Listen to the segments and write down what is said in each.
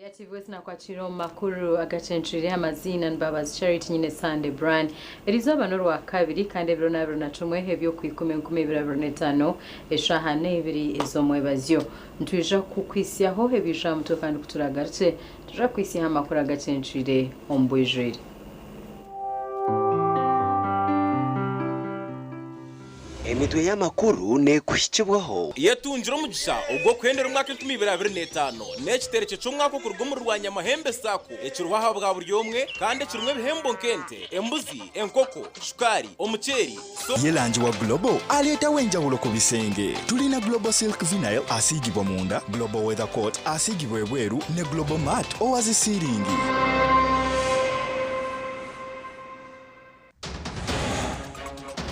Ori TV West nakwakira omu makuru agacencwire amaziina ni Mbabazi Charity nyine Sunday Brian. Erizooba n'orwakabiri kandi ebiro n'abiri na kimwe eby'okwikumi 2025 eshaaha n'ebiri ez'omwebazyo. Nitwija kukuhitsyaho ebiija aha mutwe kandi kuturagarukye nitwija kukuhitsyaho amakuru agacencwire omu bwijwire. Emitwe y'amakuru neekuhikibwaho. Yetungire omugisha ogw'okuhendera omwaka 2025 n'ekiterekye ky'omwaka okuruga omuri Rwanyamahembe Sacco ekiriho aha bwa buri omwe kandi ekirimu ebihembo nk'ente, embuzi, enkoko, shukaari, omuceeri, so. Ye langi wa Global aleetawo enjawulo ku bisenge. Tulina Global Silk Vinyl asiigibwa munda, Global Weather Coat asiigibwa ebweru ne Global Mat owa zi siiringi.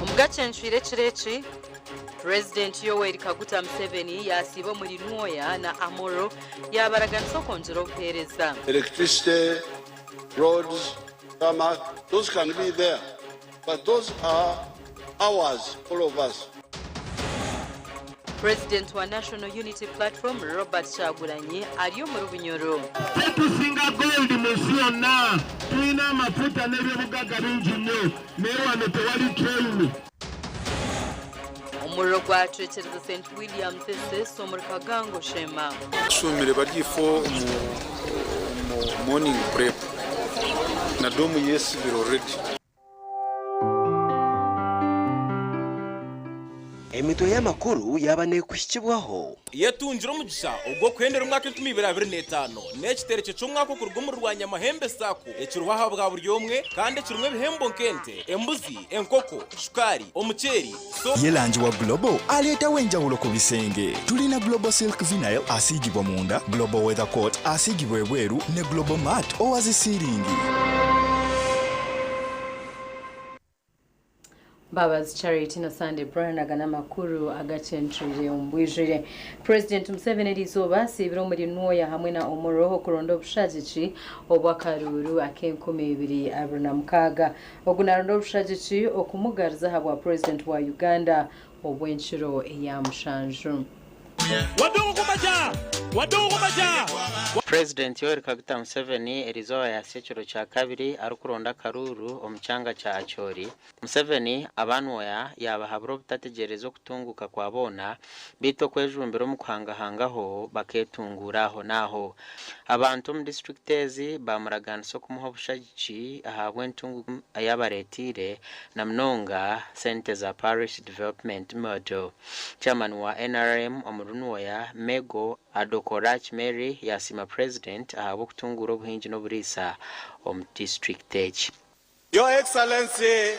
Omugace ncwire ekiro eki, Purezidenti Yoweri Kaguta Museveni yaasiiba omuri Nwoya na Amoro yaabaraganisa okwongyera obuheereza. Electricity, roads, tarmac, those can be there but those are ours, all of us. Purezidenti wa National Unity Platform, Robert Kyagulanyi ari omuri Bunyoro. Titusinga gold mu nsi yonna. Twine amafuta n'eby'obugagga bingi nnyo, naye wano tewali train. Omuriro gwacwekyereza St Williams SS omuri Kagango Sheema. Bashumire bari ifo omu morning prep na domu yesibire already. Emitwe y'amakuru yaaba neekuhikibwaho. Yetungire omugisha ogw'okuhendera omwaka 2025 n'ekiterekye ky'omwaka okuruga omuri Rwanyamahembe Sacco ekiriho aha bwa buri omwe kandi ekirimu ebihembo nk'ente, embuzi, enkoko, shukaari, omuceeri, so. Ye langi wa Global aleetawo enjawulo ku bisenge. Tulina Global Silk Vinyl asiigibwa munda, Global Weather Coat asiigibwa ebweru ne Global Mat owa zi siiringi. Mbabazi Charity na Sunday Brian aga n'amakuru agacencwire omu bwijwire. Purezidenti Museveni eriizooba asiibire omuri Nwoya hamwe na Omoro okuronda obushagiki obw'akaruuru ak'enkumi ibiri abiri na mukaaga. Ogu naronda obushagiki okumugariza ahabwa Purezidenti wa Uganda obw'enkiro eya mushanju. Purezidenti Yoweri Kaguta Museveni eriizooba yahitsya ekiro kya kabiri arikuronda akaruuru omu kyanga kya Acholi. Museveni abanwoya yaabahabura obutategyereza okutunguuka kwa boona beitu okwejumbira omu kuhangahangaho bakeetunguura aho n'aho. Abantu omu disiturikiti ezi baamuragaanisa okumuha obushagiki ahabw'entunguuka ei abareeteire na munonga sente za Parish Development Model. Chairman wa nrm omuri Nwoya, Mego Adokorach Mary yaasiima Purezidenti ahabw'okutunguura obuhingi n'oburiisa omu disiturikiti egi. Your Excellency,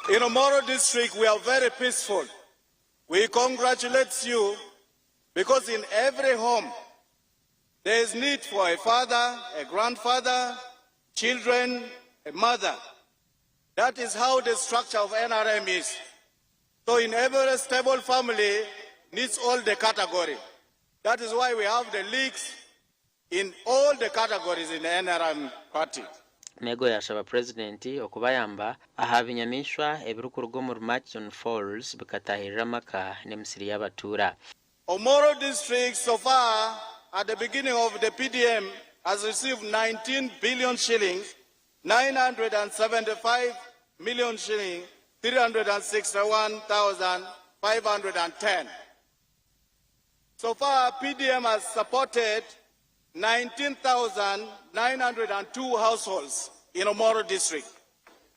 in Omoro District we are very peaceful. We congratulate you because in every home there is need for a father, a grandfather, children, a mother. That is how the structure of NRM is. So in every stable family needs all the category. That is why we have the leagues in all the categories in the NRM party. Mego yaashaba Purezidenti okubayamba aha binyamaishwa ebirikuruga omuri Murchison Falls bikataahirira amaka n'emisiri y'abatuura. Omoro District so far at the beginning of the PDM has received 19 billion shillings 975 million shilling 361,510. So far, PDM has supported 19,902 households in Omoro District.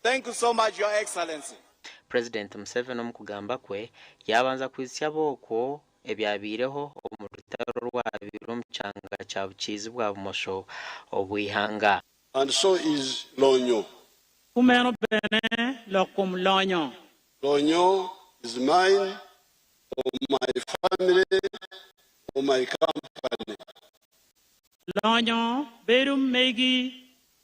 Thank you so much, Your Excellency. Purezidenti Museveni omu kugamba kwe yaabanza kwitsya ab'okwo ebyabaireho omu rutaro orwabaire omu kyanga kya bukiizi bwa bumosho obw'eihanga. And so is Lonyo. Kumeno bene lok kom lonyo. Lonyo is mine or my family or my company. Lonyo bedo megi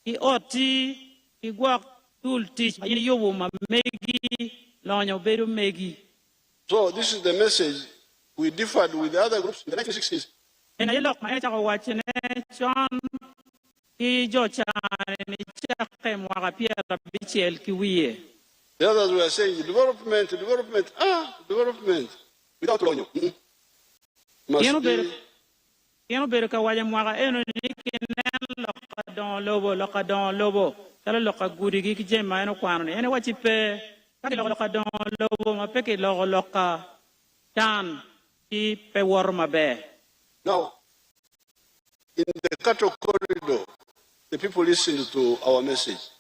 ki otti ki gwok dul tic ma in iyubo ma megi, lonyo bedo megi. So this is the message we differed with the other groups in the 1960s. En aye lok ma en ecako wacone con ki jo ca-ni nicakke mwaka 70 ki wiye. The others were saying development, development, ah, development without lonyo. Must Gin obedo be. Gin obedo ka waco i mwaka eno ni dongo lobo, lok ka dongo lobo, calo lok ka gudigi ki jami ma en okwano-ni. En ewacci pe, ka kiloko lok ka dongo lobo ma pe kiloko lok ka can, ci pe woto maber. Now, in the cattle corridor, the people listened to our message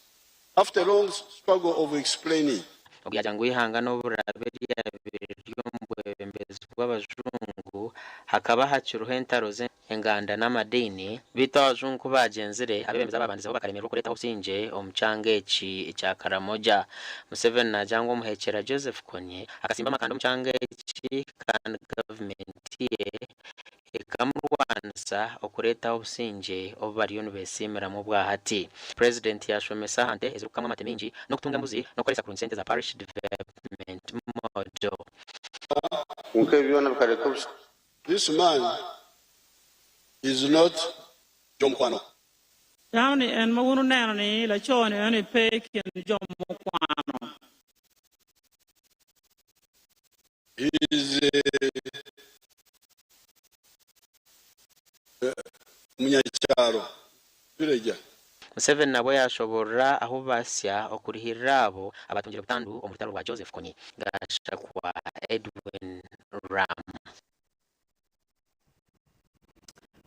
after a long struggle of explaining. Ogu yaagira ngu eihanga n'obu riraabe ryabaire riri omu bwebembezi bw'abajungu, hakaba hakiriho entaro z'enganda n'amadiini, beitu abajungu ku baagyenzire, abeebembezi abaabandizeho bakaremererwa okureetaho obusingye omu kyanga eki ekya Karamoja. Museveni naagira ngu omuheekyera Joseph Kony akatsimba amakanda omu kyanga eki kandi gavumenti ye ekamurwanisa okureetaho obusingye obu bariyo nibesiimiramu obwahati. Purezidenti yaashomesa aha nte ezirikukamwa amate maingi n'okutunga embuzi n'okukoresa kurungi sente za Parish Development Model. Kwonka ebi byona bikareka busha. This man is not Jomukwano. Dano ni en ma wun wuneno ni laco-ni eno-ni pe i kin jo mukwano. He is a munyakyaro, villager. Museveni nabwo yashoborora ahu basya okurihirira abo abatungire butandu omu rutaro rwa Joseph Kony Gashakwa Edwin Ram.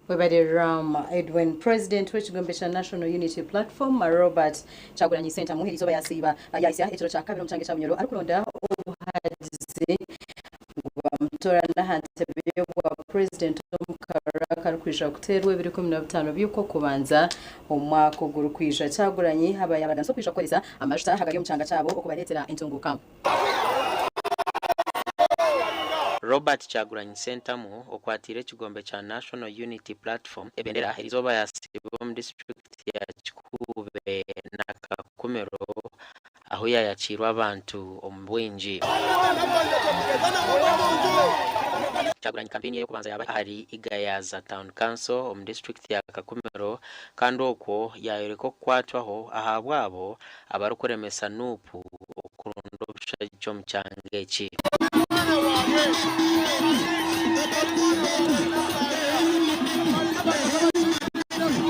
Webare Ram Edwin. President w'ekigombe kya National Unity Platform Robert Kyagulanyi Ssentamu eriizooba yasiiba yahisya ekiro kya kabiri omu kyanga ekya Bunyoro arikuronda obuhagizi ngu bamutoorane aha ntebe y'obwa Purezidenti omu karuru akarikwija kuteerwa ebiro 15 by'Okwokubanza omu mwaka ogurikwija. Kyagulanyi aba yabaraganisa okwija kukoresa amajuta agari omu kyanga kyabo okubareetera entunguuka. Robert Kyagulanyi Ssentamu okwatiire ekigombe kya National Unity Platform ebendera eriizooba yasiiba omu disiturikiti ya Kikuube na Kakumiro ahu yayakiirwe abantu omu bwingi. Kyagulanyi kampeyini ye ey'okubanza yaaba ahari Igayaza Town Council omu disiturikiti ya Kakumiro kandi okwo yayoreka okukwatwaho ahabwabo abarikuremesa Nup okuronda obushagiki omu kyanga eki.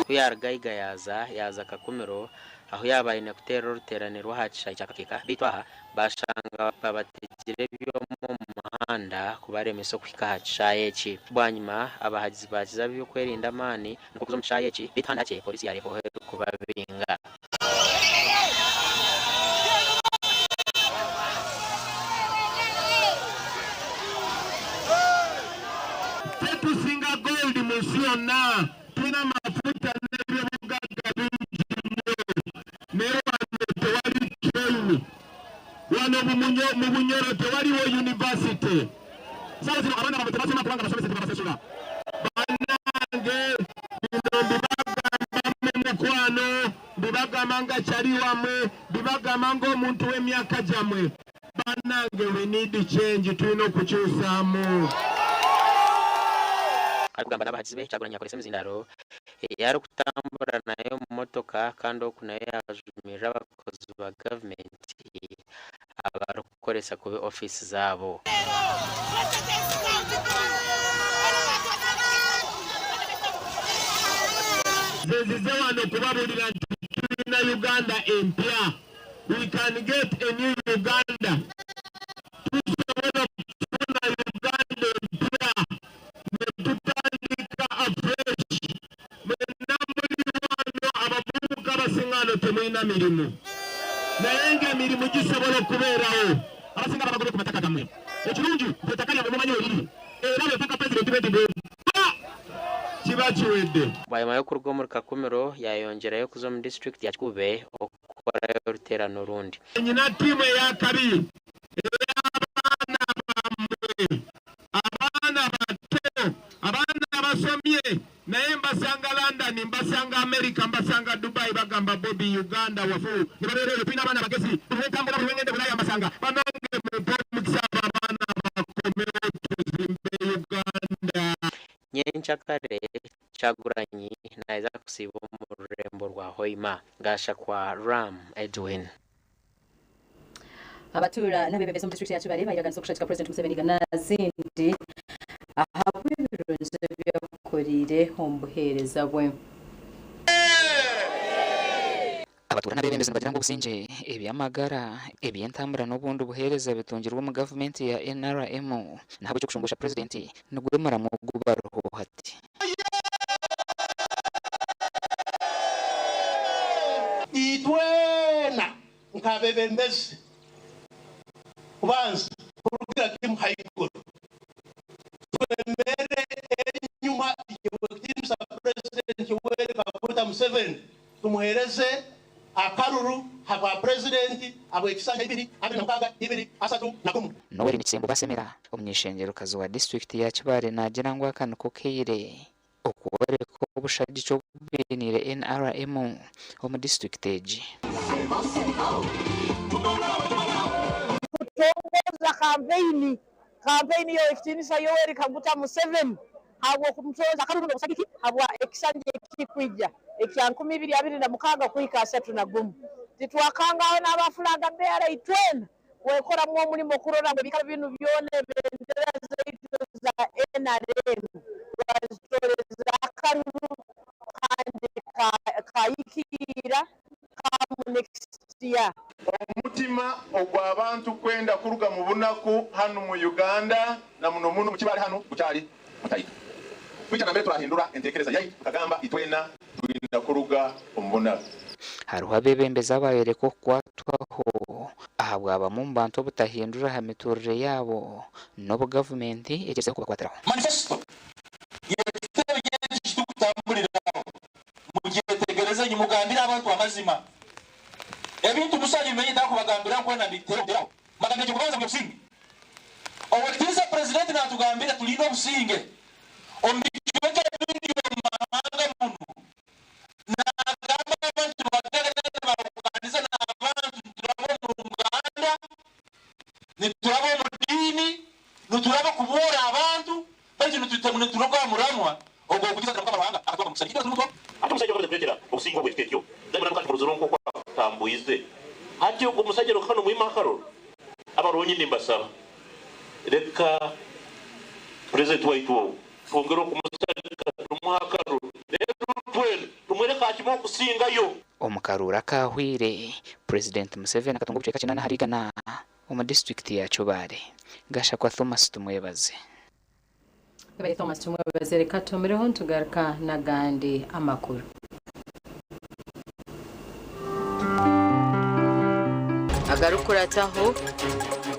Ku yaaruga Igayaza yaaza Kakumiro ahu yaaba aine kuteerera oruteerane rw'aha kishaayi kya Kakeeka beitu aha baashanga babategire ebyoma omu muhanda kubaremesa okuhika aha kishaayi eki. Bwanyima abahagizi baakiza ab'eby'okwerinda amaani nikwo kuza omu kishaayi eki beitu handi hakye pooriisi yaareeba ohu erikubabinga. Tetusinga gold mu nsi yonna, tulina amafuta n'ebyobugagga bingi nnyo naye wano tewali train, wano mu Bunyoro tewaliwo university. Saawa zino abaana bamwe tebasoma kubanga abasomesa tebabasasula. Banange bino mbibagamba mu mukwano, mbibagamba nga chali wamwe, mbibagamba ng'omuntu w'emyaka gyamwe. Banange we need change, tulina okukyusaamu. Arikugamba n'abahagizi be, Kyagulanyi yakoresa emizindaaro ei arikutambura nayo omu motoka kandi oku nayo yaajumirira abakozi ba gavumenti abarikukoresa kubi ofiisi zaabo. Nze nzize wano kubabuulira nti tulina Uganda empya. We can get a new Uganda. Tusobola okufuna Uganda empya ne tutandika afresh. Mwenna muli wano abavubuka abasinga wano temulina mirimu naye ng'emirimu gisobola okubeerawo. Abasinga babagobye ku mataka gammwe. Ekirungi nti ettaka lyammwe mumanyi we liri era bwe nfuuka pulezidenti bwenti bwe mba kiba kiwedde. Bwanyima y'okuruga omuri Kakumiro yayongyerayo kuza omu disiturikiti ya Kikuube okukorayo oruteerane orundi. Nyina tiimu ey'akabi ey'abaana bammwe, abaana bato, abaana abasomye naye mbasanga London, mbasanga America, mbasanga Dubai bagamba Bobi Uganda wafu nibabeera eyo tulina abaana bagezi buli lwentambula buli lwengenda e Bulaaya mbasanga banange mumpe omukisa abo abaana bakomewo tuzimbe Uganda. Nyenkyakare, Kyagulanyi naija kusiiba omu rurembo rwa Hoima. Gashakwa Ram Edwin. Abatuura n'abeebembezi omu disiturikiti ya Kibaale bayeraganisa okushagika Purezidenti Museveni n'azindi ahabw'ebirungi ebi abakoreire omu buheereza bwe. Abatuura n'abeebembezi nibagira ngu obusingye, eby'amagara, eby'entambura n'obundi buheereza bitungirwe omu gavumenti ya NRM n'ahabw'ekyo okushumbuusha Purezidenti nigwo muramwa ogu bariho hati. Itwena nk'abebembezi kubanza kurugira kimu haiguru twemere enyuma y'Owekitinisa Purezidenti Yoweri Kaguta Museveni tumuhereze akaruru habwa Purezidenti habw'ekisanja 2026, 2031. Noel Nikisembo Basemera, omuny'eishengerokazi wa disiturikiti ya Kibaale naagira ngu aka niko kaire okworeka obushagiki obu bainiire NRM omu disiturikiti egi. Kutongoza kampeyini kampeyini y'Owekitinisa Yoweri Kaguta Museveni habw'okumutoza akaruru n'obusagiki habwa ekisanja ekikwija ekya 2026 kuhika 31. Titwakangaho n'aba flag bearer itwena kwekoramu omurimo kurora ngu ebikaro binu byona ebendera zaitu za NRM twazitoreza akaruru kandi kayikiira come next year. Omutima ogw'abantu kwenda kuruga mu bunaku hanu mu Uganda na muno muno mu Kibaale hanu gukyali mutaito. Kwija nambere turahindura entekereza yaitu tukagamba itwena twina kuruga omu bunaku. Hariho abeebembezi abaayoreka okukwatwaho ahabwa bamwe omu bantu obutahindura aha mituurire yaabo n'obu gavumenti egyezireho kubakwatiraho. Manifesto y'ekitebe ky'ensi kitukutambuliraho mugyetegereze nyu mugambire abantu amazima. Ebintu busa bimenye takubagambira nkwena mbiteho. Mbagambire ekyokubanza buli obusinge. Owekitinisa Purezidenti natugambira tulinde obusinge omu bicweka ebindi omu mahanga munu. Nagamba abantu bagagana nibaruganiza n'abantu nituraba omu nganda, nituraba omu diini, nituraba kuboora abantu baitu nituruga aha muramwa ogwo okutiisa Mukama Ruhanga akatuha omugisa. Nikyo turimu. Hati omusajja ogu kuretera obusinge obwo ekika ekyo zabona mukati muruziro nkoku akutambwize hati ogwo omusajja noka nomwima akaruru abarungi nimbasaba reka president waitu ogu twongere okumusagika tumuhe akaruru reero twena tumwereke aha kimwe okusingayo. Omu karuuru akaahweire, Purezidenti Museveni akatunga obucweka kinaana ahari igana omu disiturikiti ya Kibaale. Gashakwa Thomas Tumwebaze. Webale Thomas Tumwebaze reka tumireho nitugaruka n'agandi amakuru. Agarikukurataho,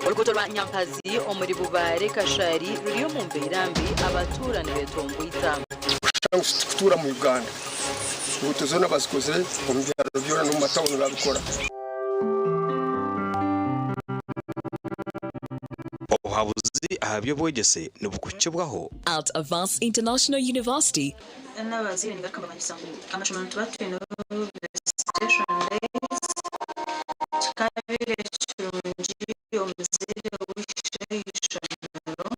Oruguuto rwa Nyampazi omuri Bubaare Kashari ruri omu mbeera mbi abatuura nibetomboita. Kushusha ngu titukutuura mu Uganda. Enguuto zoona bazikozire, omu byaro byona n'omu matawuni babikora. Obuhabuzi aha by'obwegyese nibukuhikibwaho. At Avance International University. N'abazaire nigaruka mbamanyisa ngu amashomero nituba twineho visitation days, kikabaire kirungi omuzaire waija aha ishomero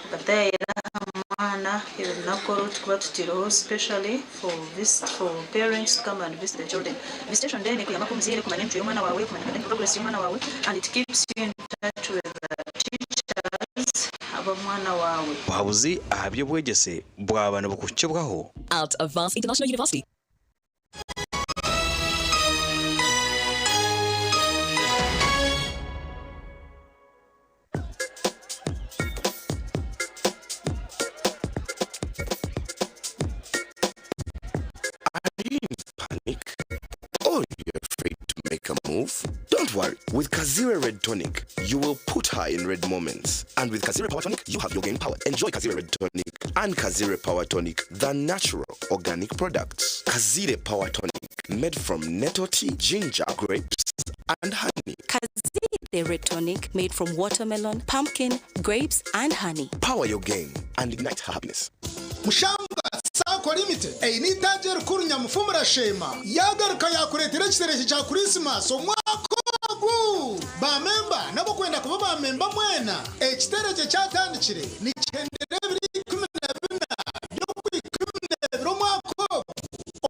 akatayayira aha mwana ebirunaku oru tukuba tutaireho specially for visit for parents to come and visit their children. Visitation day nekuyambaku omuzaire kumanya emicwe y'omwana waawe, kumanya academic progress y'omwana waawe and it keeps you in touch with the teachers ab'omwana waawe. Obuhabuzi aha by'obwegyese bwaba nibukuhikibwaho. At Avance International University. Are you in panic? Or you're afraid to make a move? Don't worry. With Kazire Red Tonic, you will put her in red moments. And with Kazire Power Tonic, you have your game powered. Enjoy Kazire Red Tonic and Kazire Power Tonic, the natural organic products. Kazire Power Tonic, made from nettle tea, ginger, grapes, and honey. Kazire Red Tonic, made from watermelon, pumpkin, grapes, and honey. Power your game and ignite her happiness. Mushamba Sacco Limited eine itaagi erikuru Nyamufumurasheema yaagaruka yaakureetera ekiterekye kya Kurisimasi omwaka ogu. Baamemba n'abarikwenda kuba baamemba mwena, ekiterekye kyatandikire nikihendera ebiro 14 by'Okwikumineebiri omwaka ogu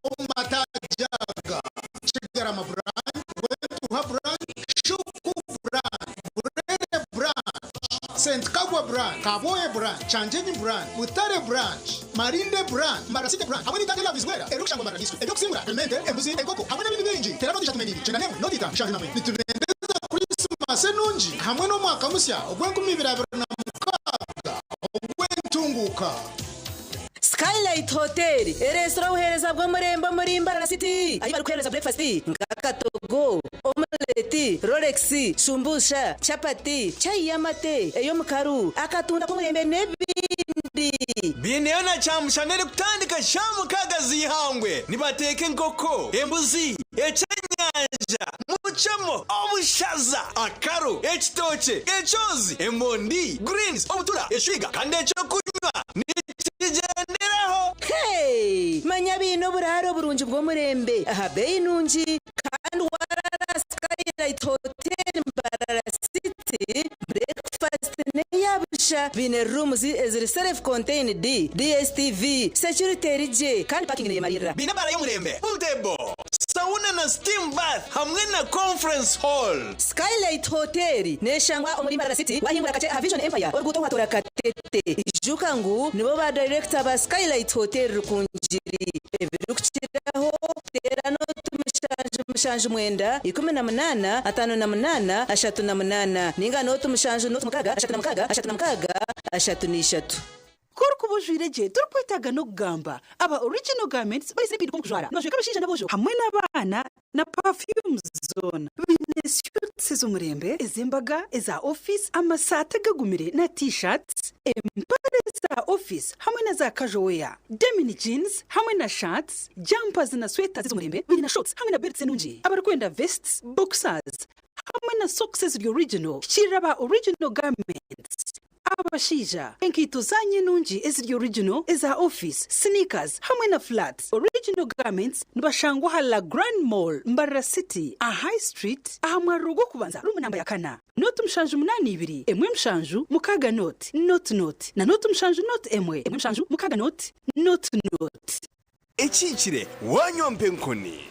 omu mataagi aga, Kigarama Branch, Rwentuha Branch, Shuku Branch, Burere Branch, St Kagwa Branch, Kaboye Branch. Kyanjenyi Branch, Butare Branch, Marinde Branch, Mbarara City Branch hamwe n'eitaagi erya Vizwera eririkushangwa Mbarara District. Eby'okusingura, Emente, embuzi, enkoko hamwe n'ebindi bingi. Teera nooti 32, 91, nooti 5, 71. Nitubendeza Kurisimasi enungi hamwe n'omwaka musya ogw'enkumi ibiri abiri na mukaaga ogw'entunguuka. Skylight Hotel ereetsire obuheereza bw'omurembe omuri Mbarara City ahu barikuheereza breakfast nk'akatogo, omelette, rolex, shumbusha, chapati, chai y'amate, ey'omukaru, akatunda k'omurembe n'ebindi. Baineyo na kyamushana erikutandika shaaha mukaaga z'eihangwe. Nibateeka enkoko, embuzi, ekyenyanja, mucemo, obushaza, akaru, ekitookye, ekyozi, emondi, greens, obutura, eshwiga kandi ekyokunywa nikigyenderaho. Hey! Manya baine oburaaro burungi bw'omurembe aha beeyi nungi kandi waraara aha Skylight Hotel Mbarara City, breakfast n'eya busha. Baine rooms eziri self contained, DSTV, security eri gye kandi parking neyemariirira. Baine ebaara y'omurembe, pool table, sauna na steam bath hamwe na conference hall. Skylight Hotel neshangwa omuri Mbarara City wahingura kakye aha Vision Empire oruguuto rwatora Katete. Ijuka ngu nibo ba director ba Skylight Hotel Rukungiri. Ebirikukiraho teera nooti 7 79 18 58 38 ninga nooti 7 0 6 36 36 33. Ku orikuba ojwaire gye torikwetaaga n'okugamba. Aba Original Garments bareetsire empinduka omu kujwara. Nibajweka abashaija n'aboojo hamwe n'abaana na perfumes zoona. Baine suits ez'omurembe, ez'embaga, eza ofiisi, amasaati agagumire na t-shirts, empare za ofiisi hamwe na za casual wear, denim jeans hamwe na shirts, jumpers na sweaters ez'omurembe. Baine na shorts hamwe na belts enungi. Abarikwenda vests, boxers hamwe na socks eziri original, hikiirira aba Original Garments. Abashaija, enkaito zaanyu enungi eziri original, eza ofiisi, sneakers hamwe na flats. Original Garments nibashangwa aha La Grande Mall, Mbarara City, aha High Street, aha mwariro gw'okubanza, ruumu namba ya kana. Nooti 7 82 1 7 6 nooti nooti nooti na nooti 7 nooti 1 1 7 6 nooti nooti nooti. Ekihikire, Waanywa mpa enkoni.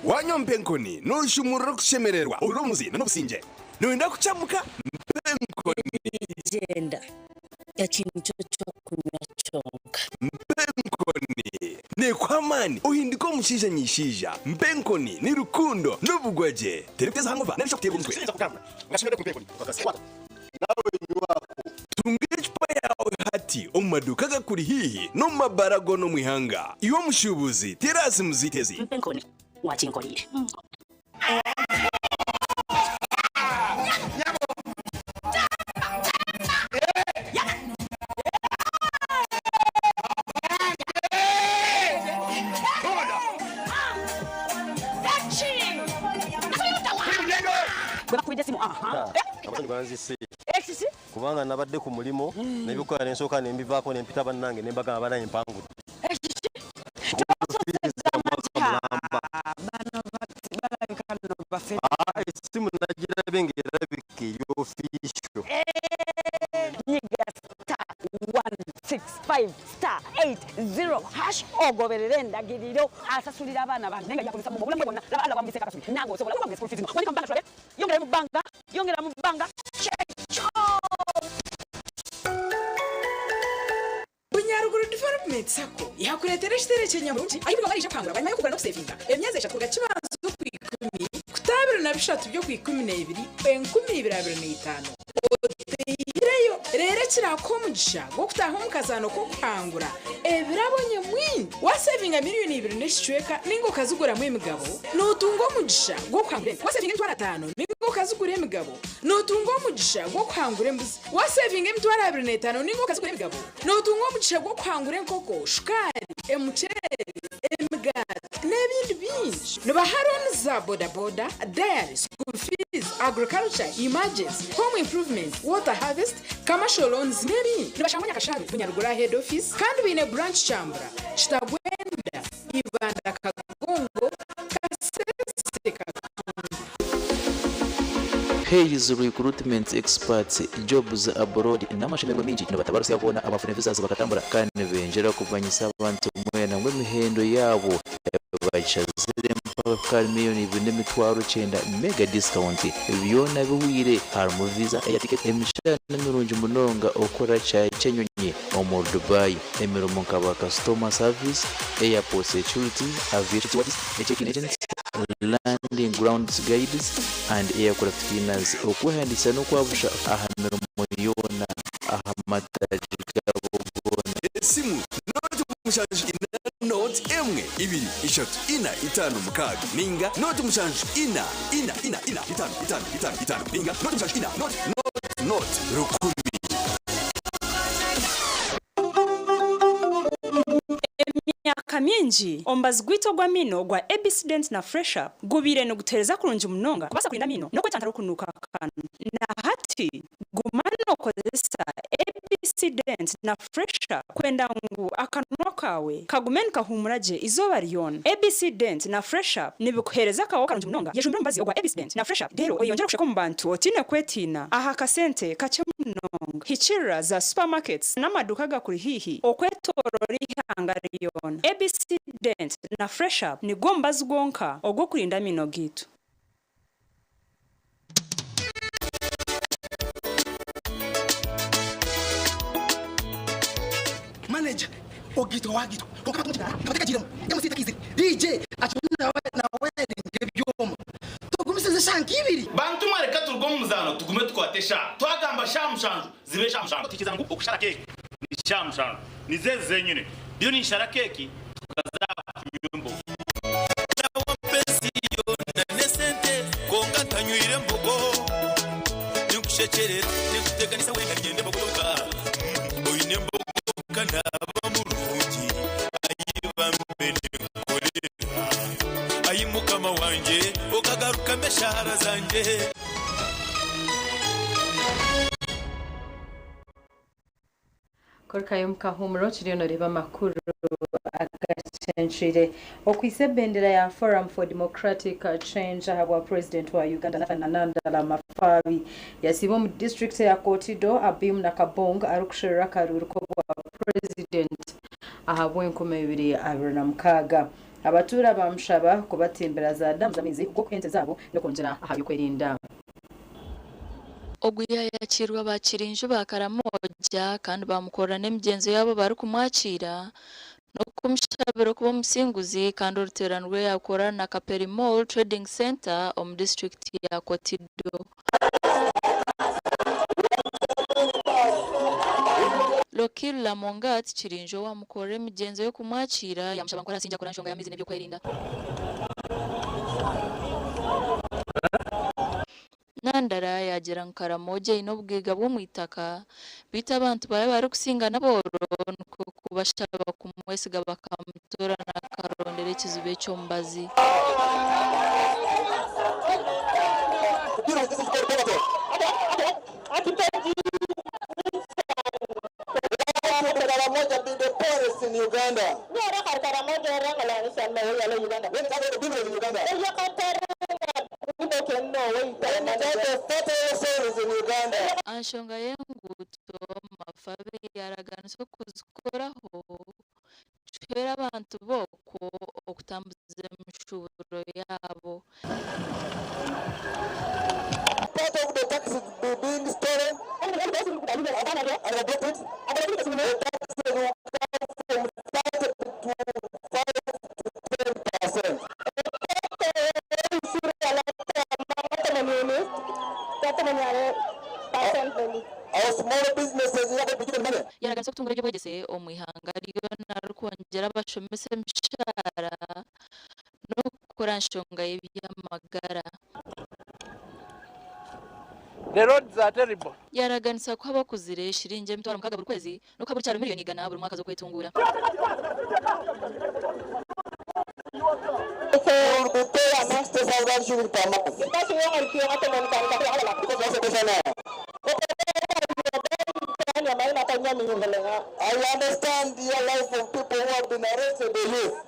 Waanywa mpa enkoni, nooshumurura okushemererwa, ohurira omuze n'obusingye. Nooyenda kucamuka? Mpa enkoni. Gyenda. Eki nikyo ky'okunywa kyonka. Mpa enkoni. Neekuha amaani ohindike omushaija nyishaija. Mpa enkoni ni rukundo n'obugwagye. Terikuteeza hangover nari shi okuteerwa omutwe. Tunga ecupa yaawe hati omu maduuka agakuri haihi n'omu mabaara goona omu ihanga. Iwe omushuubuzi, teera aha simu zaitu ezi. Mpa enkoni. Wakinkoreire. Amasanyu ganzise kubanga nabadde ku mulimu nebikola nensooka nembivaako nempita bannange nembagamba banaye mpangudde. Ah, esimu nagirabe nga erabika eri official. Nyiga *165*80# ogoberere endagiriro asasulira abaana bange naye nga yakozesa mu obulamu bwe bwonna laba Allah bwamubiseko akasubi nange osobola wabwe school fees wanika mu bbanga tulabe yongera mu bbanga yongera mu bbanga kyekyo. Bunyaruguru Development Sacco yakureetera ekitero eky'enyamurungi ahu buri omwe araija kuhangura bwanyima y'okugura n'okusevinga emyezi eshatu kuruga kibanza okw'ikumi kuta 23 by'okwikumi n'ebiri 2025 oteihireyo reero ekirakuha omugisha gw'okutaaha omu kazaano k'okuhangura ebirabo nyamwingi. Wasevinga miliyoni 2 n'ekicweka ninga okaziguramu emigabo nootunga omugisha gw'okuhangura ente. Wasevinga 500,000 ninga okazigura emigabo nootunga omugisha gw'okuhangura embuzi. Wasevinga 25,000 ninga okazigura emigabo nootunga omugisha gw'okuhangura enkoko, shukaari, emuceeri, emigaati n'ebindi bingi. Nibaha loans za bodaboda, dairy, school fees, agriculture, emergency, home improvement, water harvest, commercial loans n'ebindi. Nibashangwa Nyakasharu, Bunyaruguru head office kandi baine branch Kyambura, Kitagwenda, Ibanda, Kagongo, Kasese, Katumba. Hayes Recruitment Experts Jobs Abroad n'amashemererwa mingi nibatabarutsya boona abafuna visas bakatambura kandi nibengyera kumanyisa abantu mwena ngu emihendo yaabo Bagishazire mpaka kuhika ahari 2,900,000 mega discount. Byona bihweire harimu visa, air ticket, emishahara mirungi munonga okukora kishaayi ky'enyonyi omuri Dubai, emirimo nka ba customer service, airport security, aviation stewards, check-in agents, landing grounds guides and aircraft cleaners. Okwehandiikisa n'okwabusha aha mirimo yoona aha mataagi gaabo goona. Esimu, Nooti 74 nooti 1 2 3 4 5 6 ninga nooti 7 4 4 4 4 5 5 5 5 ninga nooti 7 4 nooti nooti nooti 1000. Emyaka mingi, omubazi gwaitu ogw'amaino ogwa ABC Dent na Fresh Up gubaire nigutuheereza kurungi munonga kubaasa kurinda amaino n'okwetantara okunuuka akanwa. Na hati, guma nookozesa ABC Dent na Fresh Up kwenda ngu akanwa kaawe kagume nikahuumura gye eizooba ryona. ABC Dent na Fresh Up nibikuheereza akahooho karungi munonga. Yejumbire omubazi ogwa ABC Dent na Fresh Up reero oyeyongyere kusheka omu bantu otaine kwetiina aha kasente kakye munonga. Hikirira za supermarkets n'amaduuka agakuri haihi okwetooroora eihanga ryona. ABC Dent na Fresh Up nigwo mubazi gwonka ogw'okurinda amaino gaitu. Manager ogitwa wagitwa kwonka abantu mukigara kabatakagiiremu MC takaizire DJ akiri na welding ebyoma togumisiriza eshaaha nka ibiri. Bantu mwe reka turuge omu muzaano tugume tukwate eshaaha. Twagamba shaaha mushanju zibe shaaha mushanju. Twikiriza ngu okushara keeki ni shaaha mushanju nizo ezi zenyine. Ndiyo ninshara keeki tukaza kunywa embogo. Wampa ensi yoona n'esente kwonka ntanywire mbogo. Ninkushekyerera ninkuteganisa wena niinyenda embogo yonka. Oine embogo ka naaba murungi ayi bambe ninkukorera. Ayi mukama wangye okagarukamu eshaara zangye. Kurukayo omu kahuumuro kiriyo noreeba amakuru agacencwire. Okwitsa ebendera ya Forum for Democratic Change ahabwa Purezidenti wa Uganda Nathan Nandala Mafabi yasiiba omu disiturikiti ya Kotido, Abim na Kaabong arikusherura akaruuru k'obwa Purezidenti ahabw'enkumi ibiri abiri na mukaaga. Abatuura bamushaba kubatimbira za damu z'amaizi g'okuha ente zaabo n'okwongyera aha by'okwerinda. Ogu yaayakiirwa Bakirinju ba Karamoja kandi baamukorera n'emigyenzo yaabo barikumwakiira n'okumushabira okuba omusinguzi kandi oruteerane rwe yaarukora na Kaperi Mall Trading Centre omu disiturikiti ya Kotido. Lokir Lamongat Kirinju owaamukorera emigyenzo y'okumwakiira yaamushaba ngu arasingye akore aha nshonga y'amaizi n'eby'okwerinda. Nandala yaagira ngu Karamoja eine obugaiga bw'omu itaka beitu abantu baayo abarikusinga n'abooro nikwo kubashaba kumwesiga bakamutoorana akarondera ekizibu eky'omubazi. Aha nshonga y'enguuto, Mafabi yaaraganisa okuzikoraho kihwere abantu b'okwo okutambuza emishuuburo yaabo. Yaaraganisa okutunga eby'obwegyese omu ihanga ryona arikwongyera abashomesa emishaara n'okukora aha nshonga y'eby'amagara. The roads are terrible. Yaaraganisa kuha abakuzire shiringi 60,000 buri kwezi n'okuha buri kyaro 100,000,000 buri mwaka z'okwetunguura.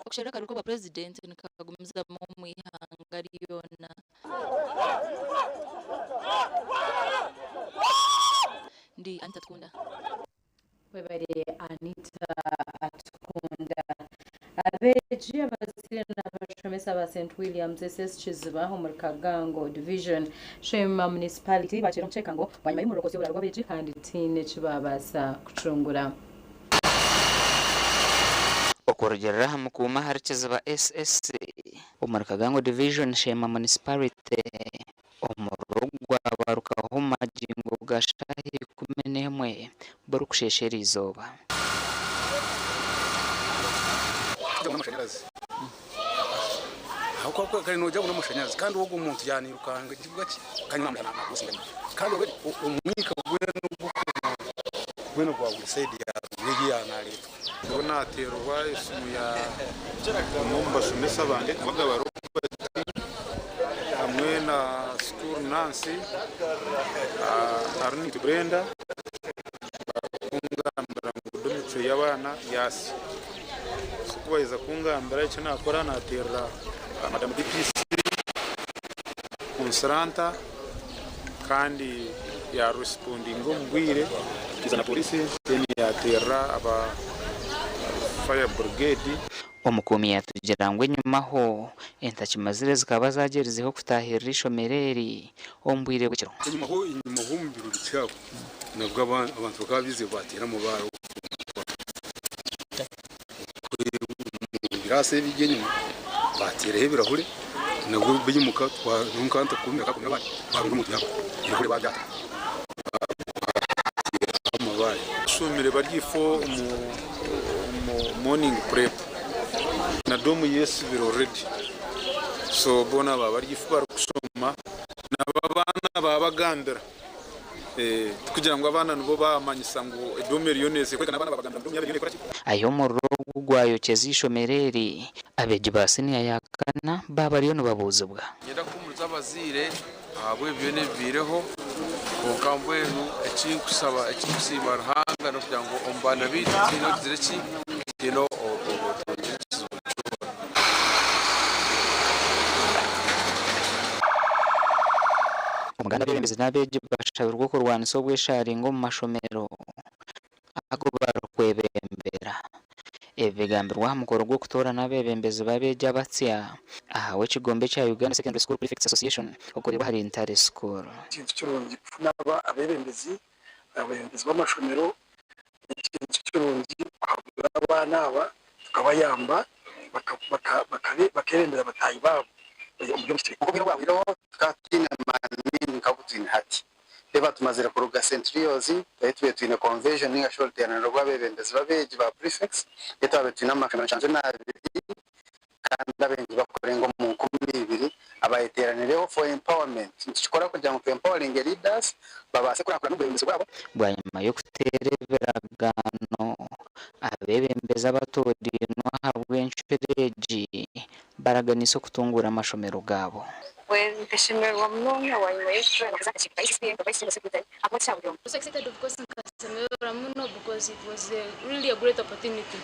Okusherura akaruuru k'obwa Purezidenti nikagumizamu omu ihanga ryona. Ndi Anita Atukunda. Webare Anita Atukunda. Abeegi, abazaire n'abashomesa. Abashomesa ba St Williams SS Kiziba omuri Kagango Division, Sheema Municipality bakiire omu kyekango bwanyima y'omuriro kwosya oburaaro bw'abeegi kandi tihaine eki baabaasa kucungura. Okurugiirira aha mukuumi ahari Kiziba SS omuri Kagango Division, Sheema Municipality, omuriro gwabarukaho omu magingo ga shaaha 11 burikusheesha eriizooba. Nibwo naateerwa esimu ya omwe omu bashomesa bangye Bagaba Robert hamwe na school nurse Arunit Brenda barikungambira ngu dormitory y'abaana yaasya. So ku baheza kungambira eki naakora naateerera Madam DPC Consolanta kandi ya respondinga omu bwire yaija na polisi then yaterera aba fire brigade. Omukuumi yatugira ngu enyimaho, entakimazire zikaba zagyerizeho kutahirira eishomero eri omu bwire bw'ekiro. Enyimaho enyimaho omu biro bikye aho nabwo abantu bakaba baizire bateera amabaare omu biraasa ebiri enyima bateeraho ebirahure nabwo baimuka nyowe nkaba ntakuumire nkakuumira abandi baarunda omuntu yaaba ebirahure baabyata baateeraho amabaare. Bashomire bari ifo omu morning prep na domu yesibire already so boona baba bari ifo barikushoma nabo abaana babagambira. Tikugira ngu abaana nibo baamanyisa ngu edomu eriyo neeza kureka n'abaana baabagambira ngu edomu yaabo eriyo neekora ki? Ahi omuriro ogu gwayokyeza eishomero eri, abeegi ba siniya ya kana baaba bariyo nibabuuzibwa. Niinyenda kuhuumuriza abazaire ahabw'ebi byona ebibaireho, kwonka mbwenu eki nkusaba, eki nkusiima Ruhanga n'okugira ngu omu baana baitu tihaine ogizire ki, tihaine otungire ekizibu kyona. Omuganda abeebembezi n'abeegi bashabirwe okurwanisa obwesharingo omu mashomero agu barikwebembera. Ebi bigambirwe aha mukoro gw'okutoorana abeebembezi b'abeegi abatsya ahabw'ekigombe ekya Uganda Secondary School Prefects Association okukorerwa ahari Ntare School. Ekintu kirungi kufuna abeebembezi, abeebembezi b'amashomero N'ekintu kirungi kuhabura abaana aba tukabayamba bakeebembera bataahi baabo omuri omu kicweka. Obwire obwahwireho tukaba tutaine maani maingi nk'agu twine hati. Reeba tumazire kuruga St. Leo's, twari tubaire twine convention ninga shi oruteeraniro rw'abeebembezi b'abeegi ba prefects, ei twabaire twine amashomero 72 kandi abaingi bakurenga omu 2000 abayeteeranireho for empowerment. Nitukikora kugira ngu tu empoweringe leaders babaase kurakurana obwebembezi bwabo. Bwanyima y'okuteera ebiragaano, abeebembezi abatooriinwe ahabw'encwera egi baraganiise okutunguura amashomero gaabo. Nkashemererwa munonga bwanyima y'okutoorana kuza aha kakiiko ka ICCPA nka Vice General Secretary ahakuba tikya buri omwe. So excited of course nkasemererwa muno because it was a really a great opportunity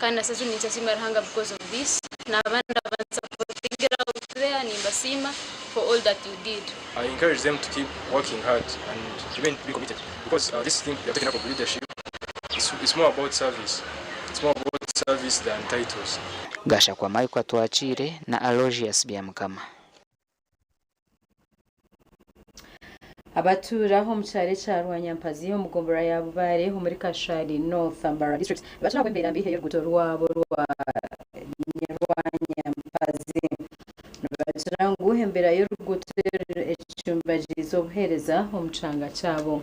kandi na saaha zinu ninkyasiima Ruhanga because of this n'abandi abansapotingire out there nimbasiima for all that you did. I encourage them to keep working hard and remain be committed because this thing they have taken up of leadership it's, it's more about service it's more about service than titles. Gashakwa Michael Atwakiire na Aloysius Byamukama. Abatuura omu kyaro ekya Rwanyampazi omu gomborora ya Bubaare omuri Kashari North Mbarara District nibakira ahabw'embeera mbi ey'oruguuto rwabo rwa Rwanyampazi. Nibagira ngu embeera y'oruguuto ecumbagiize obuheereza omu kyanga kyabo.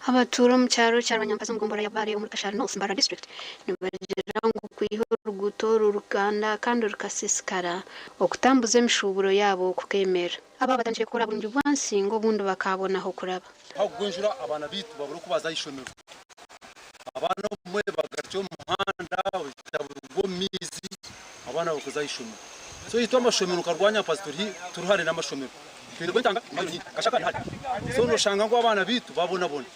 Abatuura omu kyaro kya Rwanyampazi omu gomborora ya Bubaare omuri Kashari North, Mbarara District nibagira ngu kwiha oruguuto oru rukanda kandi rukasiisikara, okutambuza emishuuburo yaabo kukeemerera. Aba batandikire kukora burungi bwansi ngu obundi bakaabona ah'okuraba. Ahabw'okugwa enjura abaana baitu babura oku baza aha ishomero. Abaana obumwe bagarukira omu muhanda, obutabura omu maizi, abaana bakuza aha ishomero. So itwe amashomero nka Rwanyampazi turi turi hare n'amashomero. Twine kwetanga mailo nyingi, kashaka ni hare. So noshanga ngu abaana baitu babonabona.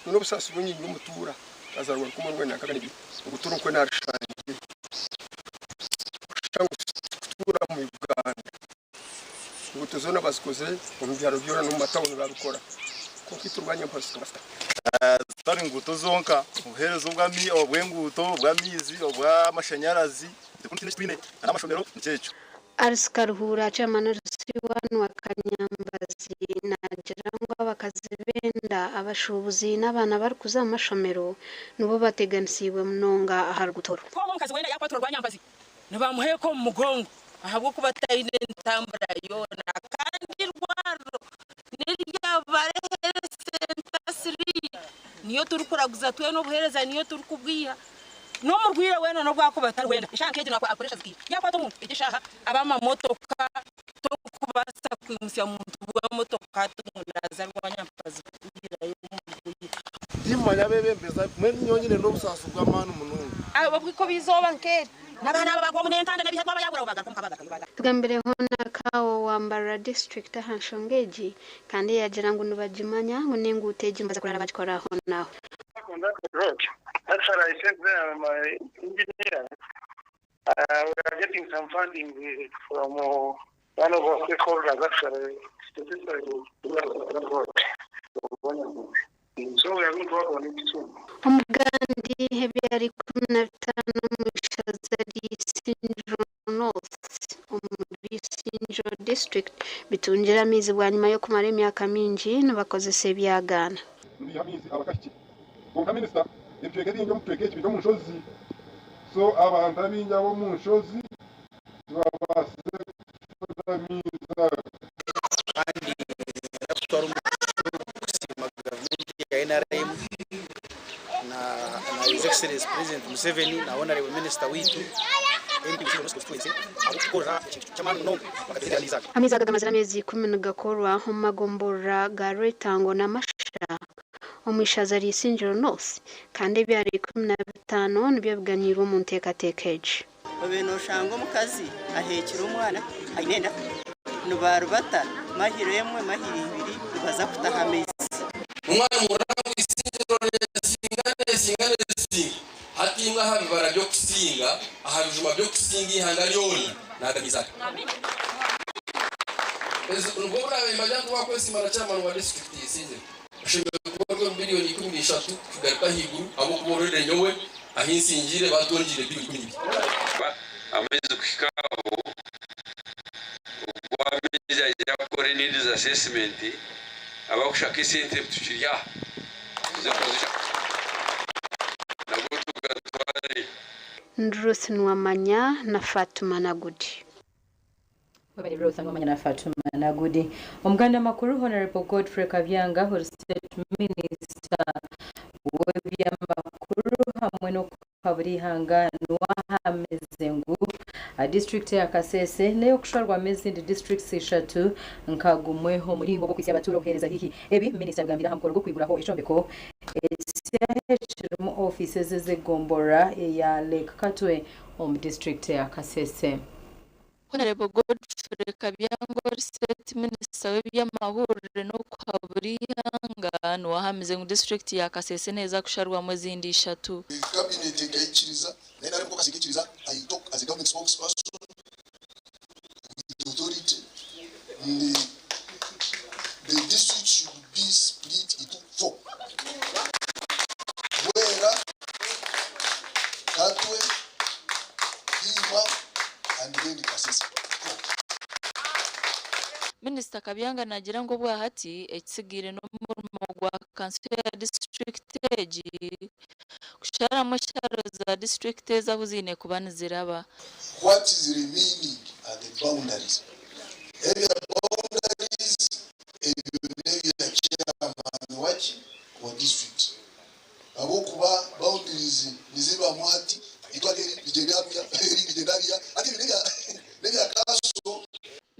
Nyine obusaasi bwingi ndi omutuura, nkazarwa rukumi rwenda nkaga n'ebiri, obutuura nkwe narushangire kushusha ngu titukutuura omu Uganda. Enguuto zoona bazikozire, omu byaro byona n'omu matawuni babikora, kwonka itwe Rwanyampazi tukaba. Zitari nguuto zonka, obuheereza obw'enguuto, obw'amaizi, obw'amashanyarazi. Itwe eki twine n'amashomero nikyo ekyo. Alice Karuhura, Chairman LC1 wa Kanyambazi naagira ngu abakazi b'enda, abashuubuzi n'abaana abarikuza omu mashomero nibo bateganisiibwe munonga aha ruguuto oru. Kwonka omukazi w'enda yaakwatwa orwanyambazi, nibamuheeka omu mugongo ahabw'okuba taine ntambura yoona. Kandi eirwariro n'erya Bubare Health Centre 3, niyo turikuraguza twena obuheereza niyo turikubwiha. N'omurwaire weena n'obu akuba atari wenda, eshaaha nk'egi naakoresha zikaire. Yaakwata omuntu egi eshaaha ab'amamotoka torikubaasa kwimutsya muntu bw'emotoka hati ngu naaza Rwanyampazi kuhirayo omurwaire. Timmanya abeebembezi mbwenu nyowe nyine n'obusaasi bw'amaani munonga. Ahabw'okuhika obu eizooba nk'eri, n'abaana aba baagwa omu n'entanda n'ebihagwa abayaburaho baagaruka omu ka baagarukayo baagaruka. Tugambireho na Kawo wa Mbarara District aha nshonga egi kandi yagira ngu nibagimanya ngu n'enguuto egi nibaza kurara bagikora ahonaaho. On that road, actually I sent there my engineer. We are getting some funding from one of our stakeholders actually, specifically that road. So we are going to work on it soon. Omugandi ebyaro 15 omu ishaza rya Isingiro North omuri Isingiro District bitungire amaizi bwanyima y'okumara emyaka mingi nibakozesa ebyagaana. Nibiiha amaizi abakahikire. Kwonka minisita, ebicweka ebingi omu kicweka eki biri omu nshozi, so abantu abaingi ab'omu nshozi tibabaasize kufuna maizi ago. Kandi nakutwara omugisha ogu kusiima gavumenti ya NRM na His Excellency President Museveni na Honorable Minister waitu MP Busingye North Constituency ahabw'okutukorera ekintu ky'amaani munonga bakatutebeekanisiza. Amaizi aga gamazire ameezi ikumi nigakorwa omu magomborora ga Rwetango na Masha omu ishaza rya Isingiro North kandi ebyaro 15 nibyo biganyiirwe omu nteekateeka egi. Obaire nooshanga omukazi aheekire omwana aine enda, nibarubata mahiro emwe mahiro ibiri nibaza kutaha amaizi. Omwana murangwa Isingiro neesinga neesinga neesinga hati imwe aha bibara by'okusinga aha bijuma by'okusinga eihanga ryona naagamiize ata? Nibwo buraabe nibagira ngu waakwesiima na chairman wa disiturikiti ya Isingiro. Oshemereire kuba ori omu biriyoni 13 kugaruka ahaiguru ahabw'okuba ororire nyowe ahi nsingiire baatwongyeire biriyoni 12. Amaizi kuhika aho, ogu amaizi aija kukora needs assessment, abakushaka esente tukiri aha tuze kuzishaka nago tugatware. Ruth Nuwamanya na Fatuma Nagudi. Webale Ruth Nuwamanya na Fatuma Nagudi. Omuganda makuru Honorable Godfrey Kabyanga ori State Minister w'ebyamakuru hamwe n'okuhabura eihanga niwe ahamize ngu district ya Kasese n'eyokusharwamu ezindi districts ishatu nka gumwe omuringo gw'okwitsya abatuura obuheereza haihi. Ebi minisita abigambire aha mukoro gw'okwiguraho ekyombeko ekisya ekirimu ofiisi ez'egomborora eya Lake Katwe omu district ya Kasese. Honourable Godfrey Kabyango ori State Minister w'eby'amahurire n'okuhabura eihanga niwe ahamize ngu disiturikiti ya Kasese neeza kusharwamu ezindi ishatu. Cabinet ekaikiriza na NRM caucus ekaikiriza, I talk as a government spokesperson with authority ndi the district should be split into four, Bwera, Katwe, Hiima and then Kasese. Four. Minisita Kabyanga naagira ngu obwahati ekitsigaire n'omurimo gwa kanso ya disiturikiti egi kusharamu esharo za disiturikiti ezi ahu ziine kuba niziraba. What is remaining are the boundaries. Ebya boundaries ebyo n'ebya chairman waki wa district ahabw'okuba boundaries nizibamu hati eitware eri rigyende haruya erindi rigyende hariya hati ebyo n'ebya n'ebya kanso.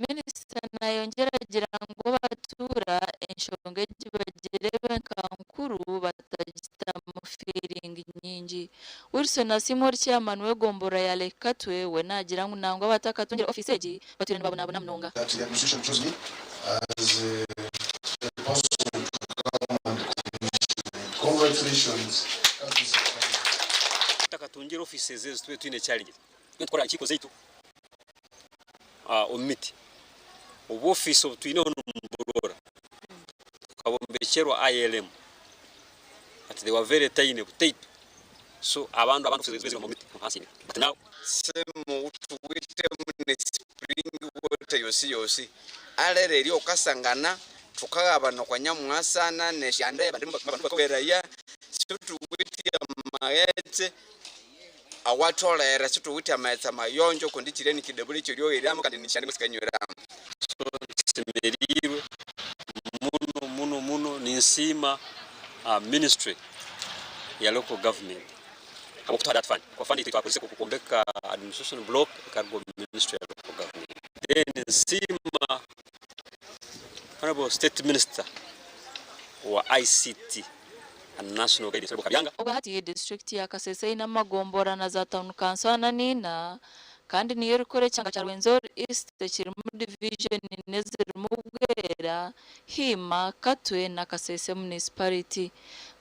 Minisita nayongyera agira ngu abatuura enshonga egi bagireebe nka nkuru batagitamu fiiringi nyingi. Wilson Asiimwe ori chairman w'egomborora ya Lake Katwe we naagira ngu nangwa abatakatungire ofiisi egi batwire nibabonabona munonga. That the administration chose me as the person to come and commission it. Congratulations. Tutakatungire offices ezo tube twine challenges. Twine tukora aha nkiiko zaitu omu miti. Obu ofiisi obu twineho nimuburora tukabombekyerwa ILM but they were very tiny butaito. So abantu abantu mu but now semu tuwitemu ne spring water yosi yosi alere eri okasangana tukagabana kwa nyamwasana ne shande bandu bakoberaya situwitya maghetse awatolera situwitya amaghetse amayonjo kundi kire nikidebule ekyoryogheramu kandi nishande musikanyweramu. So nsemereirwe muno muno muno, ninsiima ministry ya local government habwokutuha that fund, kwa fund twakozese kwombeka administration block ekaruga omu ministry ya local government. Then nsiima honorable state minister wa ICT and national guidance Kabyanga. Obwahati disitulikiti ya Kasese eine amagombora na za town council 44 kandi niyo erikukora ekyanga kya Rwenzori East ekirimu division ezirimu Bwera, Hiima, Katwe na Kasese municipality.